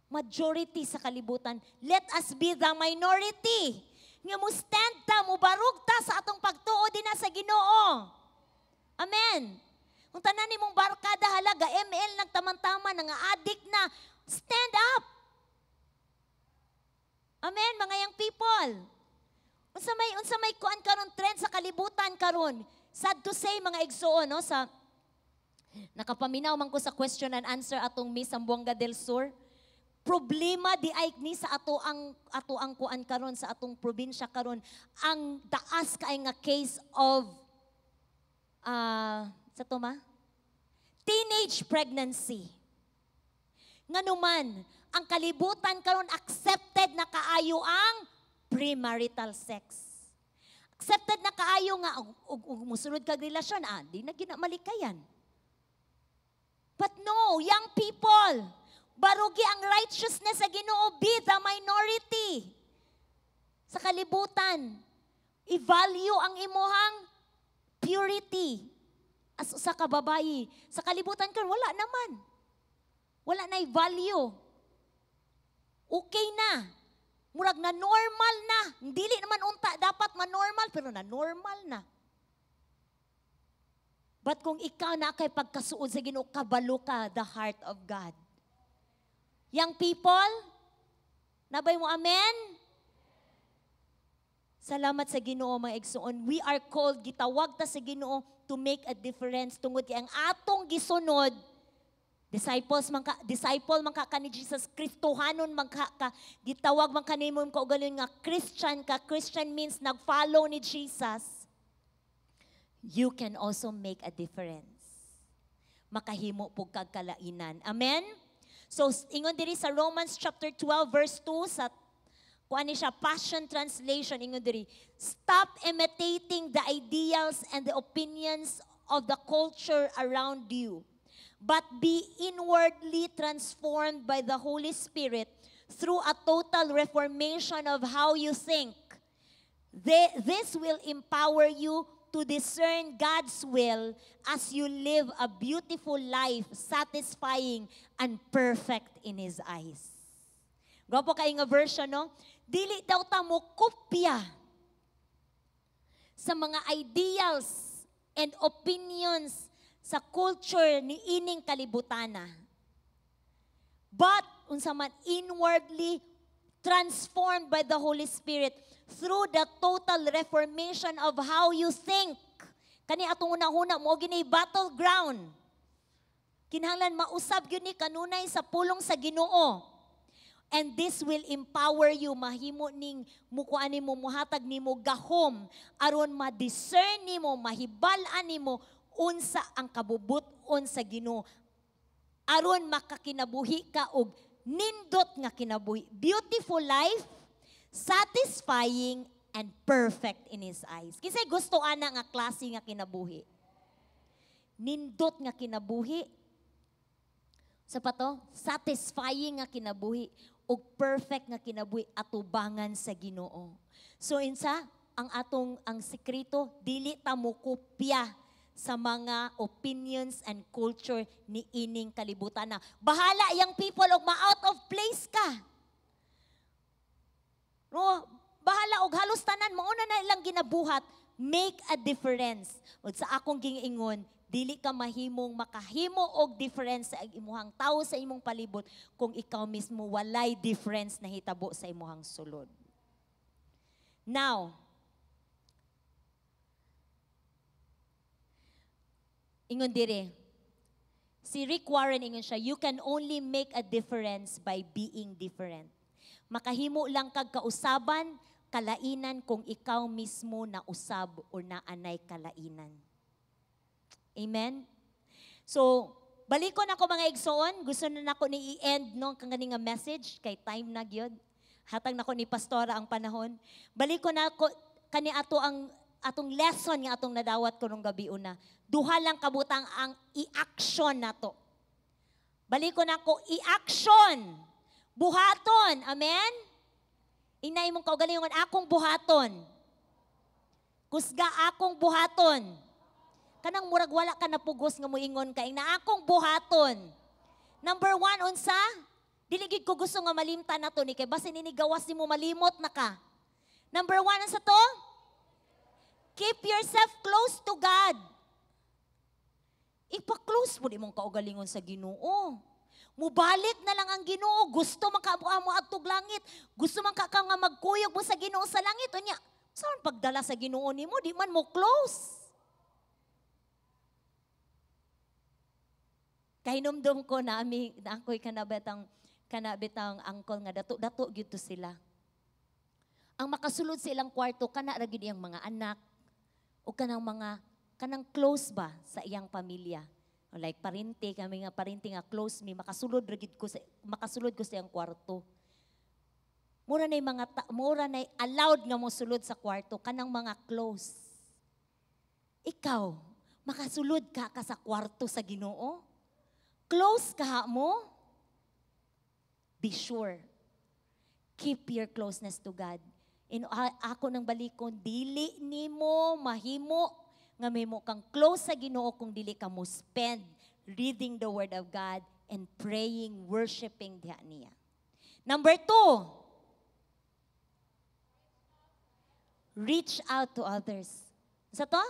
Majority sa kalibutan. Let us be the minority. Nga mo stand ta, mo barug ta sa atong pagtuo din sa Ginoo. Amen. Kung tanan nimong barkada halaga, ML nagtaman-taman, nga addict na, stand up. Amen, mga young people. Unsa may kuan karon, trend sa kalibutan karon? Sad to say, mga igsuon, no, sa nakapaminaw man ko sa question and answer atong Miss Zamboanga del Sur. Problema di ay ni sa ato ang kuan karon, sa atong probinsya karon, ang taas kay nga case of sa to ma teenage pregnancy. Nganuman, ang kalibutan karon accepted na kaayo ang premarital sex. Accepted na kaayo nga og musulod kag relasyon, di na ginamalikayan. But no, young people, barugi ang righteousness sa Ginoo, be the minority sa kalibutan. I-value ang imuhang purity as usa ka babayi. Sa kalibutan karon wala naman. Wala na value. Okay na. Murag na normal na. Dili naman unta dapat ma-normal, pero na normal na. But kung ikaw na kay pagkasuod sa Ginoo, kabalo ka the heart of God. Young people, nabay mo amen? Salamat sa Ginoo, mga igsuon. We are called, gitawag ta sa Ginoo to make a difference tungod kay ang atong gisunod, disciples man ka, disciple man ka ni Jesus, Kristohanon man ka, gitawag man ka nimo kaugalingon nga Christian ka. Christian means nag-follow ni Jesus. You can also make a difference. Makahimo pug kag kalainan. Amen? So ingon diri sa Romans chapter 12 verse 2 sa kuan ni siya, Passion Translation, ingon diri, "Stop imitating the ideals and the opinions of the culture around you, but be inwardly transformed by the Holy Spirit through a total reformation of how you think. This will empower you to discern God's will as you live a beautiful life, satisfying and perfect in His eyes." Gwapo kay nga version, no? Dili daw ta mo kopya sa mga ideals and opinions sa culture ni ining kalibutana. But unsa man, inwardly transformed by the Holy Spirit through the total reformation of how you think. Kani atong una-una mo gini battleground. Kinahanglan mausab gyud ni kanunay sa pulong sa Ginoo. And this will empower you, mahimo ning mukuan nimo, muhatag nimo gahom aron ma-discern nimo, mahibal-an nimo unsa ang kabubut-on sa Ginoo. Aron makakinabuhi ka og nindot nga kinabuhi. Beautiful life, satisfying and perfect in His eyes. Kinsay gusto ana nga klase nga kinabuhi? Nindot nga kinabuhi. Sa pa to, satisfying nga kinabuhi ug perfect nga kinabuhi atubangan sa Ginoo. So insa ang atong ang sekreto? Dili ta mo kopya sa mga opinions and culture ni ining kalibutan na. Bahala, young people, og ma-out of place ka. No, bahala og halos tanan mauna na ilang ginabuhat, make a difference. Ug sa akong giingon, dili ka mahimong makahimo og difference sa imuhang tao sa imong palibot kung ikaw mismo walay difference na hitabo sa imuhang sulod. Now, ingon dire, Si Rick Warren, ingon siya, "You can only make a difference by being different." Makahimo lang kag kausaban, kalainan kung ikaw mismo na usab o naanay kalainan. Amen? So, balikon ako, mga igsoon, gusto na nako ni i-end no kang nga message kay time na gyud. Hatag nako ni pastora ang panahon. Balikon nako kani ato ang atong lesson nga atong nadawat karong gabi una. Duha lang kabutang ang i-action nato. Balikon nako, i-action. Buhaton. Amen? Inay mong kaugalingon, "Akong buhaton." Kusga, "Akong buhaton." Kanang murag wala ka napugos nga moingon ka, na "Akong buhaton." Number one, unsa? Dili gid ko gusto nga malimtan na to ni kay basin ini gawas nimo, malimot na ka. Number one, unsa to? Keep yourself close to God. Ipa-close mo imong kaugalingon sa Ginoo. Mubalik na lang ang Ginoo. Gusto man ka mo adtog langit. Gusto man ka nga magkuyog mo sa Ginoo sa langit. Unya, saan pagdala sa Ginoo nimo? Di man mo close. Kahinumdum ko na ami na ako'y kanabitang uncle nga dato dato gyud to sila. Ang makasulod sa ilang kwarto kana ra gyud iyang mga anak o kanang mga kanang close ba sa iyang pamilya. O like parente kami nga parente nga close mi, makasulod ko sa iyang kwarto. Mura nay allowed nga mosulod sa kwarto kanang mga close. Ikaw, makasulod ka ka sa kwarto sa Ginoo? Close ka mo? Be sure. Keep your closeness to God. Ako nang balikon, dili nimo mahimo nga mahimo kang close sa Ginoo kung dili ka mo spend reading the Word of God and praying, worshiping diha niya. Number two, reach out to others. Sa to?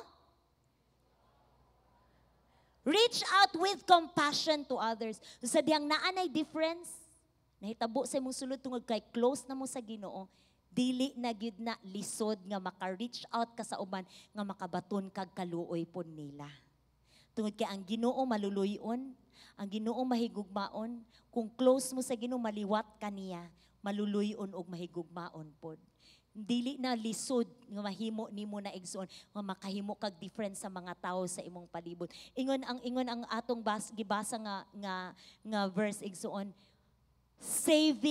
Reach out with compassion to others. So, sa diyang naanay difference, nahitabo sa imong sulod tungod kay close na mo sa Ginoo, dili na gyud na lisod nga maka-reach out ka sa uban nga makabaton kag kaluoy pod nila. Tungod kay ang Ginoo maluluyon, ang Ginoo mahigugmaon, kung close mo sa Ginoo, maliwat ka niya, maluluyon og mahigugmaon pod. Dili na lisod nga mahimo nimo na, igsoon, nga makahimo kag difference sa mga tao sa imong palibot. Ingon ang atong gibasa nga verse, igsoon, save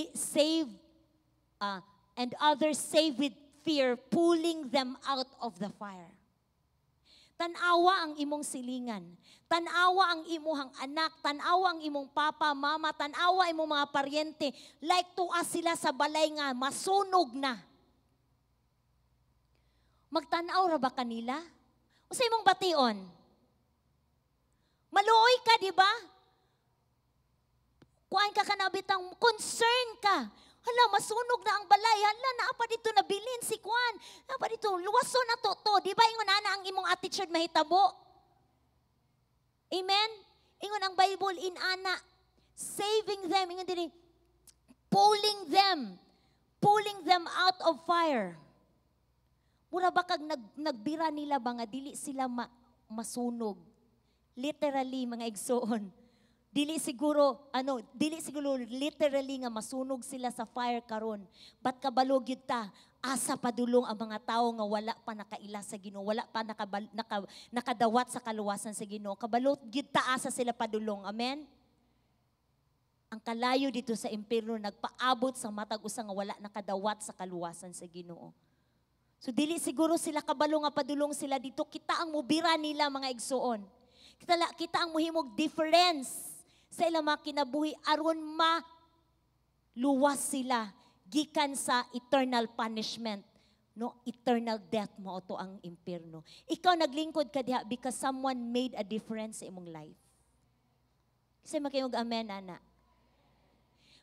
and others save with fear, pulling them out of the fire. Tan-awa ang imong silingan. Tan-awa ang imuhang anak. Tan-awa ang imong papa, mama. Tan-awa imong mga paryente. Like tuas sila sa balay nga masunog na. Magtanaw ra ba kanila? Unsa imong bation? Maluoy ka, di ba? Kuan ka kanabitang concern ka. Hala, masunog na ang balay. Hala, naa pa dito nabilin si Kuan. Naa pa dito, luwason na to to. Di ba ingon ana ang imong attitude mahitabo? Amen? Ingon ang Bible in ana, saving them, ingon diri, pulling them out of fire. Mura ba kag nagbira nila ba nga dili sila masunog? Literally, mga igsoon. Dili siguro literally nga masunog sila sa fire karon. But kabalo gyud ta, asa padulong ang mga tao nga wala pa nakaila sa Ginoo, wala pa nakadawat sa kaluwasan sa Ginoo. Kabalo gyud ta asa sila padulong. Amen? Ang kalayo dito sa impierno nagpaabot sa matag usa nga wala nakadawat sa kaluwasan sa Ginoo. So dili siguro sila kabalo nga padulong sila dito. Kita ang mubira nila, mga igsoon. Kita ang muhimog difference sa ilang mga kinabuhi aron maluwas sila gikan sa eternal punishment. No, eternal death mo to ang impierno. Ikaw, naglingkod ka diha because someone made a difference sa imong life. Kasi makayog amen ana.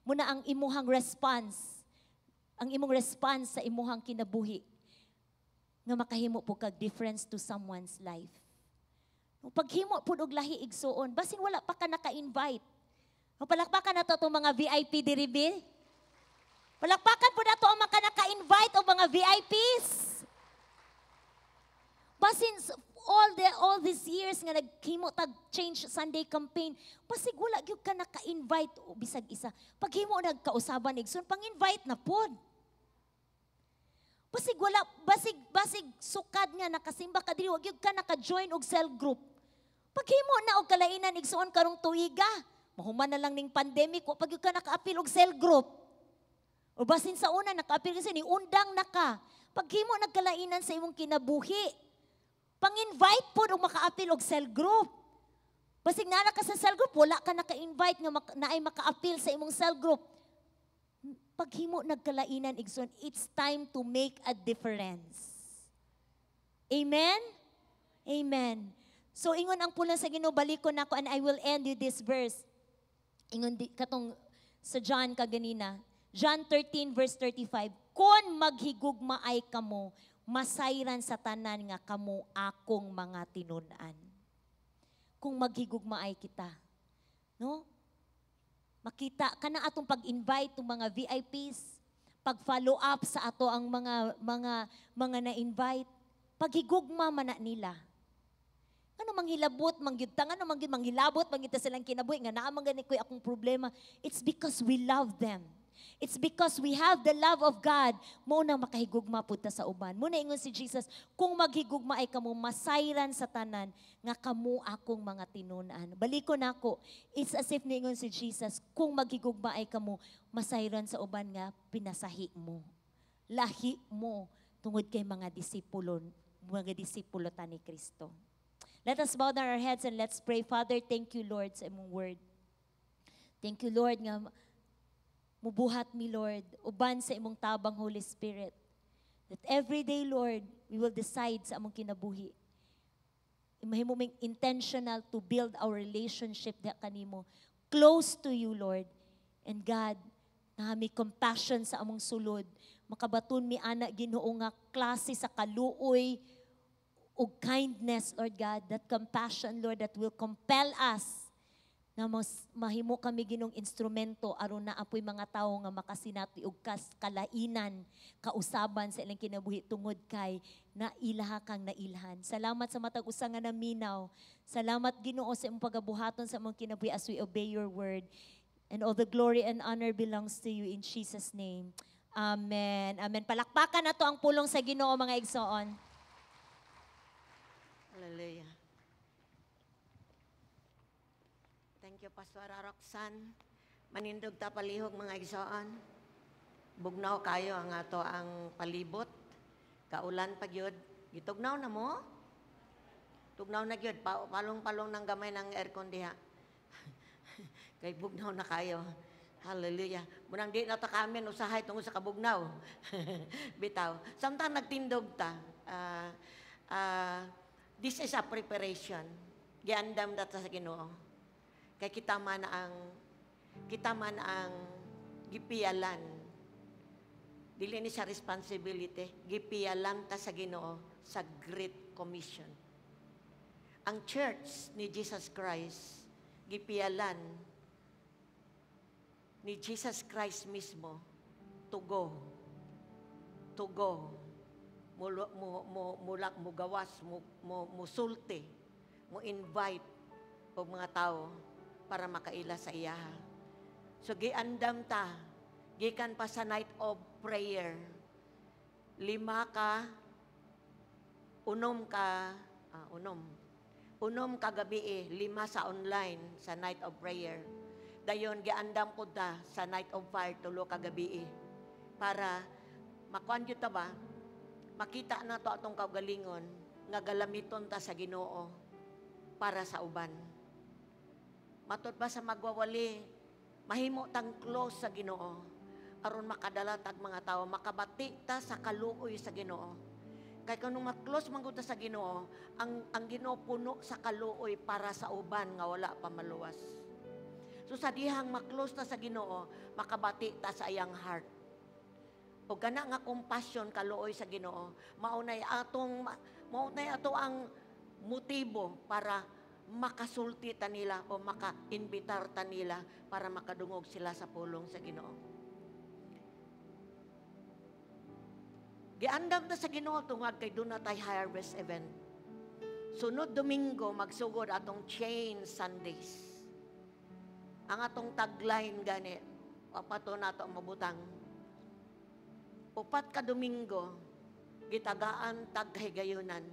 Muna ang imuhang response, ang imong response sa imuhang kinabuhi nga makahimo po kag difference to someone's life. No, paghimo pud og lahi, igsuon, basin wala pa ka naka-invite. No, palakpakan nato itong mga VIP diri bi. Palakpakan po nato ang mga naka-invite o mga VIPs. Basin All these years nga naghimo tag Change Sunday campaign, basig wala gyud ka naka-invite o bisag isa. Paghimo nagkausaban, igsoon, pang-invite na pod. Basig wala, basig sukad nga nakasimba ka diri, wa gyud ka naka-join og cell group. Paghimo na og kalainan, igsoon, karong tuiga. Mahuman na lang ning pandemic, wa pa gyud ka naka-apil og cell group. O basin sa una naka-apil kasi ni undang na ka. Paghimo nagkalainan sa imong kinabuhi. Pang-invite pod og maka-apil og cell group. Basig naa ka sa cell group, wala ka naka-invite nga naay maka-apil sa imong cell group. Paghimo nagkalainan, igsoon, it's time to make a difference. Amen? Amen. So ingon ang pulong sa Ginoo, balikon nako and I will end with this verse. Ingon di, katong sa John kaganina. John 13 verse 35, "Kon maghigugmaay kamo, masayran sa tanan nga kamo akong mga tinun-an." Kung maghigugmaay kita. No? Makita kana atong pag-invite ng mga VIPs, pag-follow up sa ato ang mga na-invite, paghigugma man na nila. Ano manghilabot man gyud ta, ano man gyud manghilabot man gyud ta silang kinabuhi nga naa man gani ko'y akong problema. It's because we love them. It's because we have the love of God. Mao na makahigugma pud ta sa uban. Mao na ingon si Jesus, "Kung maghigugma ay kamo, masayran sa tanan nga kamo akong mga tinun-an." Balikon nako. It's as if niingon si Jesus, kung maghigugma ay kamo, masayran sa uban nga pinasahi mo. Lahi mo tungod kay mga disipulo ta ni Kristo. Let us bow down our heads and let's pray. Father, thank you, Lord, sa imong word. Thank you, Lord, nga mubuhat mi, Lord, uban sa imong tabang, Holy Spirit. That every day, Lord, we will decide sa among kinabuhi. Mahimo ming intentional to build our relationship diha kanimo. Close to you, Lord. And God, naa mi compassion sa among sulod. Makabaton mi ana, Ginoo, nga klase sa kaluoy ug kindness, Lord God, that compassion, Lord, that will compel us na mas mahimo kami Ginoong instrumento aron naa poy mga tawo nga makasinati og kas kalainan, kausaban sa ilang kinabuhi tungod kay nailaha kang nailhan. Salamat sa matag usa nga naminaw. Salamat, Ginoo, sa imong pagabuhaton sa among kinabuhi as we obey your word. And all the glory and honor belongs to you in Jesus' name. Amen. Amen. Palakpakan nato ang pulong sa Ginoo, mga igsoon. Hallelujah. Thank you, Pastor Roxanne. Manindog ta palihog, mga igsoon. Bugnaw kayo ang ato ang palibot. Kaulan pa gyud. Gitugnaw na mo? Tugnaw na gyud. Palong-palong ng gamay ng aircon diha. Kay bugnaw na kayo. Hallelujah. Munang di na ta kami usahay tungod sa kabugnaw. Bitaw. Samtang nagtindog ta, this is a preparation. Giandam ta sa Ginoo. Kay kita man ang gipiyalan. Dili ni sa responsibility, gipiyalan ta sa Ginoo sa Great Commission. Ang Church ni Jesus Christ, gipiyalan ni Jesus Christ mismo to go, mo, mo, mulak, mo gawas, mo, mo, musulti, mo invite og mga tao para makaila sa iyaha. So giandam ta, gikan pa sa night of prayer, lima ka, unom ka gabi eh, lima sa online, sa night of prayer. Dayon, giandam po ta sa night of fire, tulo ka gabi eh. Para, makuan gyud ta ba, makita na to atong kaugalingon, nga galamiton ta sa Ginoo para sa uban. Matod ba sa magwawali, mahimo tang close sa Ginoo aron makadala tag mga tao, makabati ta sa kaluoy sa Ginoo. Kay kung ma-close man gud ta sa Ginoo, ang Ginoo puno sa kaluoy para sa uban nga wala pa maluwas. So sa dihang ma-close ta sa Ginoo, makabati ta sa iyang heart. O gana nga compassion, kaluoy sa Ginoo, maunay ato ang motibo para makasulti ta nila o maka-imbitar ta nila para makadungog sila sa pulong sa Ginoo. Giandam ta sa Ginoo tungod kay duna tay harvest event. Sunod Domingo, magsugod atong Chain Sundays. Ang atong tagline gani, wapato nato mabutang. 4 ka Domingo, gitagaan tag higayunan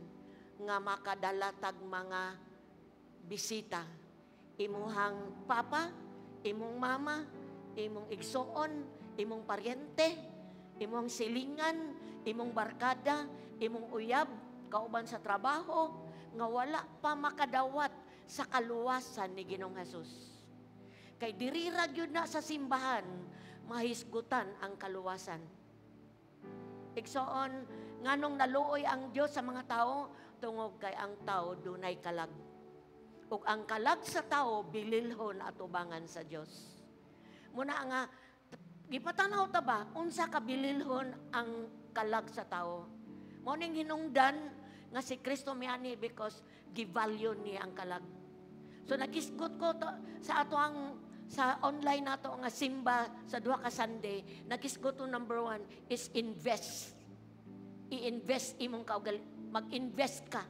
nga makadala tag mga bisita. Imuhang papa, imong mama, imong igsoon, imong paryente, imong silingan, imong barkada, imong uyab, kauban sa trabaho, nga wala pa makadawat sa kaluwasan ni Ginoong Jesus. Kay diri ra gyud na sa simbahan mahisgutan ang kaluwasan. Igsoon, nganong naluoy ang Dios sa mga tao? Tungod kay ang tao dunay kalag. Ug ang kalag sa tao bililhon atubangan sa Dios. Muna nga gipatanaw ta ba unsa ka bililhon ang kalag sa tao. Mao ning hinungdan nga si Kristo miani because gi-value niya ang kalag. So nagisgot ko to, sa ato ang sa online nato nga simba sa 2 ka Sunday, nagisgot to, number one is invest. I-invest imong kaugal, mag-invest ka.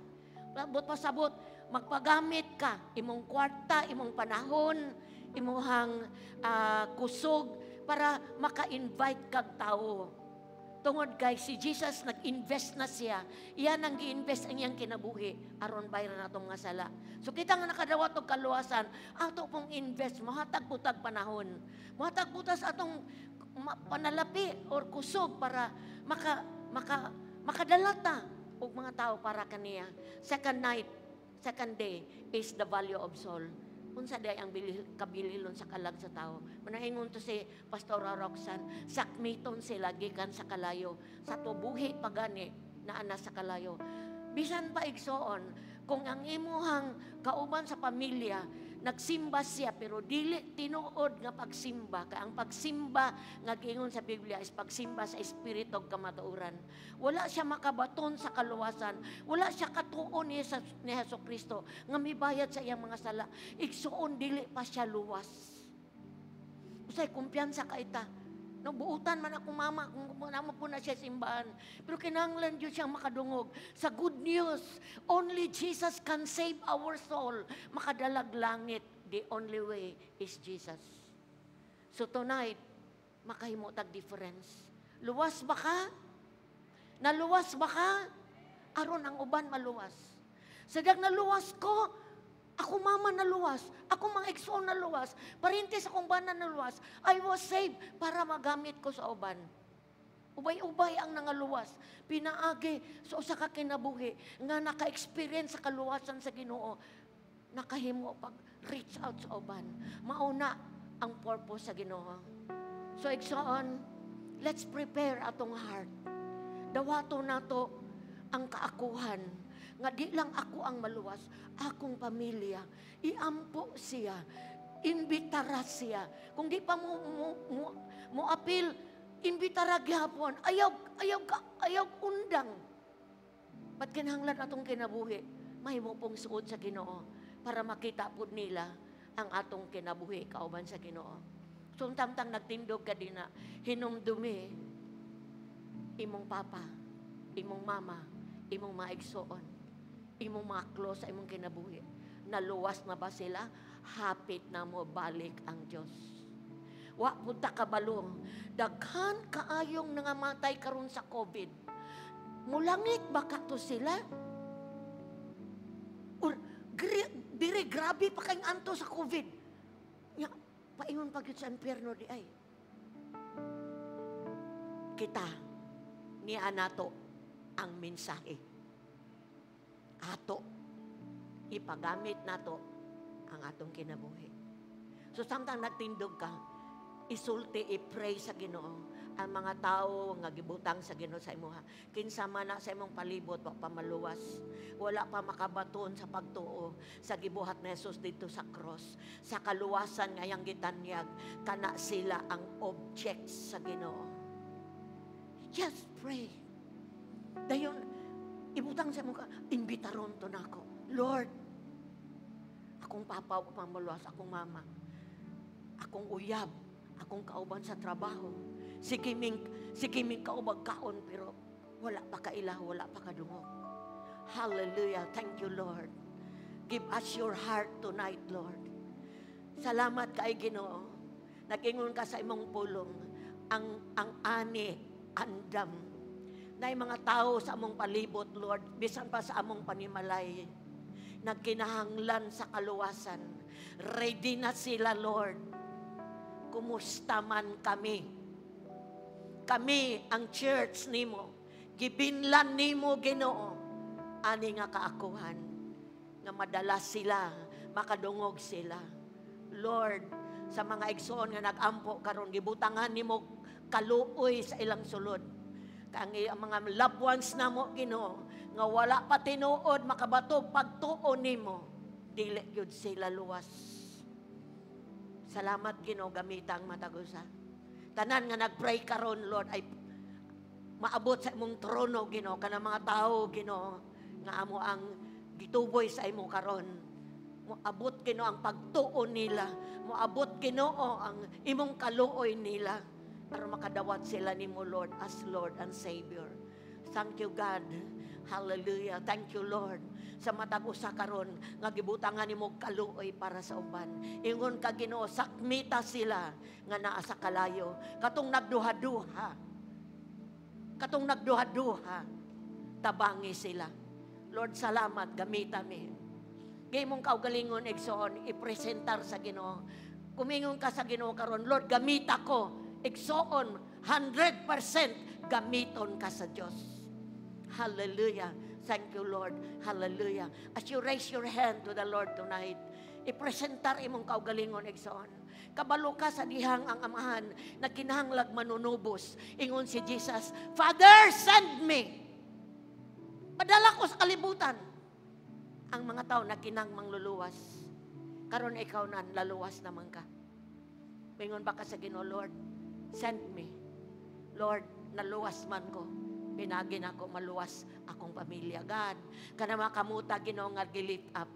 Sabot pasabot, magpagamit ka imong kwarta, imong panahon, imuhang kusog para maka-invite kag tao. Tungod kay si Jesus nag-invest na siya. Iyan ang gi-invest ang iyang kinabuhi aron bayaran natong mga sala. So kita nga nakadawat og kaluwasan, ato pong invest, mohatag pud tag panahon. Mohatag pud ta sa atong panalapi or kusog para maka maka makadala ta og mga tao para kaniya. Second night, second day is the value of soul. Unsa day ang kabililon sa kalag sa tao? Manaingon to si Pastora Roxanne, sakmiton sila gikan sa kalayo. Sa tubuhi pagani naa na sa kalayo. Bisan pa, igsoon, kung ang imuhang kauban sa pamilya, nagsimba siya pero dili tinuod nga pagsimba, kay ang pagsimba nga giingon sa Biblia is pagsimba sa espiritu ug kamatuoran. Wala siya makabaton sa kaluwasan, wala siya katuon ni Hesus Kristo nga mibayad sa iyang mga sala. Igsuon, dili pa siya luwas. Usay kumpiyansa ka ita. No, buutan man akong mama, kung namo po na siya simbahan. Pero kinahanglan gyud siyang makadungog sa good news. Only Jesus can save our soul. Makadalag langit. The only way is Jesus. So tonight, makahimo tag difference. Luwas ba ka? Naluwas ba ka? Aron ang uban maluwas. Sa dag naluwas ko, ako mama naluwas, ako mga igsoon naluwas, parintes akong bana naluwas. I was saved para magamit ko sa uban. Ubay-ubay ang nangaluwas. Pinaagi sa usa ka kinabuhi nga naka-experience sa kaluwasan sa Ginoo. Nakahimo pag reach out sa uban. Mauna ang purpose sa Ginoo. So igsoon, let's prepare atong heart. Dawato nato ang kaakuhan nga di lang ako ang maluwas, akong pamilya. Iampo siya, imbitara siya. Kung di pa mo apil, imbitara gihapon. Ayaw, ayaw, ayaw undang. Ba't kinahanglan atong kinabuhi? Mahimo pong suod sa Ginoo para makita pud nila ang atong kinabuhi kauban sa Ginoo. So tamtang nagtindog ka dina, hinumdumi imong papa, imong mama, imong mga igsoon, imong mga close sa imong kinabuhi. Naluwas na ba sila? Hapit na mo balik ang Diyos. Wa pud ta kabalo. Daghan kaayong nangamatay karon sa COVID. Mulangit ba ka to sila? Or diri grabe pa kayong anto sa COVID. Nya, paingon pa gyud sa impyerno di ay. Kita niya nato ang mensahe. Ato ipagamit nato ang atong kinabuhi. So samtang nagtindog ka, isulti, i-pray sa Ginoo ang mga tao nga gibutang sa Ginoo sa imuha. Kinsa man na sa imong palibot wa pa maluwas. Wala pa makabaton sa pagtuo sa gibuhat ni Jesus dito sa cross. Sa kaluwasan nga iyang gitanyag, kana sila ang objects sa Ginoo. Just pray. Dayon, ibutang sa imong ka, imbitaron to nako. Lord, akong papa wa pa maluwas, akong mama, akong uyab, akong kauban sa trabaho. Sige ming kaubag kaon pero wala pa kaila, wala pa kadungog. Hallelujah. Thank you, Lord. Give us your heart tonight, Lord. Salamat kay Ginoo. Nag-ingon ka sa imong pulong. Ang ani andam. Na mga tao sa among palibot, Lord, bisan pa sa among panimalay, nagkinahanglan sa kaluwasan. Ready na sila, Lord. Kumusta man kami? Kami ang church nimo. Gibinlan nimo, Ginoo, ani nga kaakuhan nga madala sila, makadungog sila. Lord, sa mga igsoon nga nag-ampo karon, gibutangan nimo kaluoy sa ilang sulod. Kang ang mga loved ones namo, Ginoo, nga wala pa tinuod makabato pagtuo nimo, dili gyud sila luwas. Salamat, Ginoo, gamita ang matag usa. Tanan nga nagpray karon, Lord, ay maabot sa imong trono, Ginoo, kanang mga tawo, Ginoo, nga amo ang gituboy sa imo karon. Moabot, Ginoo, ang pagtuo nila. Moabot, Ginoo, ang imong kaluoy nila aron makadawat sila nimo, Lord, as Lord and Savior. Thank you, God. Hallelujah. Thank you, Lord. Sa matag usa karon nga gibutangan nimo kaluoy para sa uban. Ingon ka, Ginoo, sakmita sila nga naa sa kalayo. Katong nagduha-duha. Katong nagduha-duha. Tabangi sila. Lord, salamat, gamita mi. Imong kaugalingon, igsoon, ipresentar sa Ginoo. Kung mingon ka sa Ginoo karon, "Lord, gamita ko." Igsoon, 100% gamiton ka sa Diyos. Hallelujah. Thank you, Lord. Hallelujah. As you raise your hand to the Lord tonight, ipresentar imong kaugalingon, igsoon. Kabalo ka sa dihang ang Amahan na kinahanglag manunubos. Ingon si Jesus, "Father, send me. Padala ko sa kalibutan ang mga tao na kinang mangluluwas." Karon ikaw na laluwas naman ka. Mingon ba ka sa Ginoo, "Lord, send me. Lord, naluwas man ko. Pinagi na ako maluwas akong pamilya." God, kana mga kamuta, Ginoo, nga gi-lift up.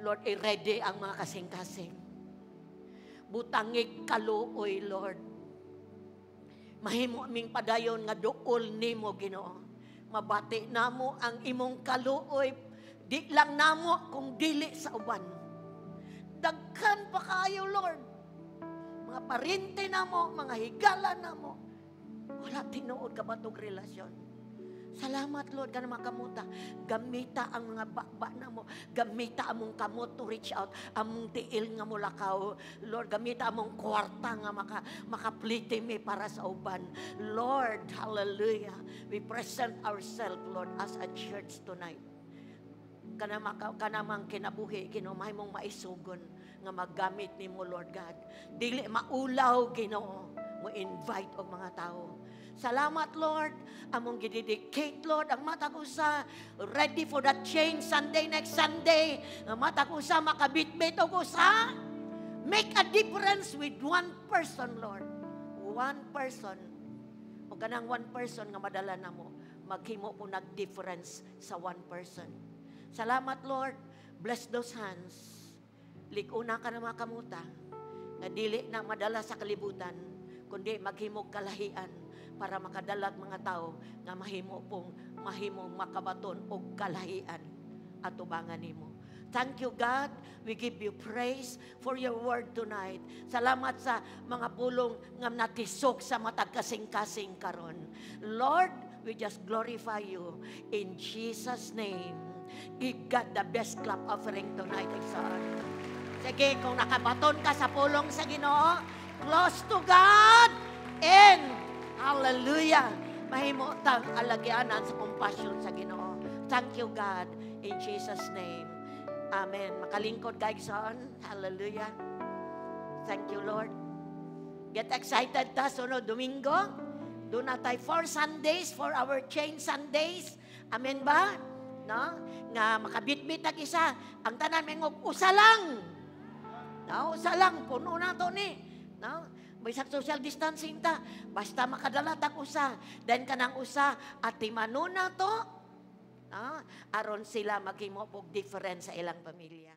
Lord, i-ready ang mga kasing-kasing. Butangig kaluoy, Lord. Mahimo aming padayon nga duol nimo, Ginoo. Mabati namo ang imong kaluoy, di lang namo kung dili sa uban. Daghan pa kayo, Lord. Mga parente namo, mga higala namo. Wala tinuod kabatog relasyon. Salamat, Lord, kana mga kamuta. Gamita ang mga baba namo. Gamita among kamot to reach out. Among tiil nga mulakaw. Lord, gamita among kwarta nga makapliti mi para sa uban. Lord, hallelujah. We present ourselves, Lord, as a church tonight. Kanamang kinabuhi, Ginoo, mahimong maisugon nga maggamit nimo, Lord God. Dili maulaw, Ginoo, mo invite og mga tao. Salamat, Lord. Among gidedicate, Lord, ang matag usa. Ready for that change Sunday next Sunday. Ang matag usa makabitbit og usa. Make a difference with one person, Lord. One person. O kanang one person nga madala namo, maghimo po nag-difference sa one person. Salamat, Lord. Bless those hands. Lig-una ka na mga kamuta nga dili na madala sa kalibutan, kundi maghimog kalahian para makadalag mga tao nga mahimo pong mahimong makabaton og kalahian at tubangan nimo. Thank you, God. We give you praise for your word tonight. Salamat sa mga pulong nga natisok sa matag kasing-kasing karon. Lord, we just glorify you in Jesus' name. Give God the best clap offering tonight, igsoon. Sige, kung nakabaton ka sa pulong sa Ginoo, close to God and hallelujah. Mahimo tang alagyanan sa compassion sa Ginoo. Thank you, God, in Jesus' name. Amen. Makalingkod ka, igsoon. Hallelujah. Thank you, Lord. Get excited ta sunod Domingo. Doon na tayo 4 Sundays for our Change Sundays. Amen ba? No? Nga makabitbit ang isa. Ang tanan may usa lang. No, usa lang puno na to ni. No? Bisag social distancing ta. Basta makadala tag usa. Then kanang usa atimanon na to. No? Aron sila maghimo og difference sa ilang pamilya.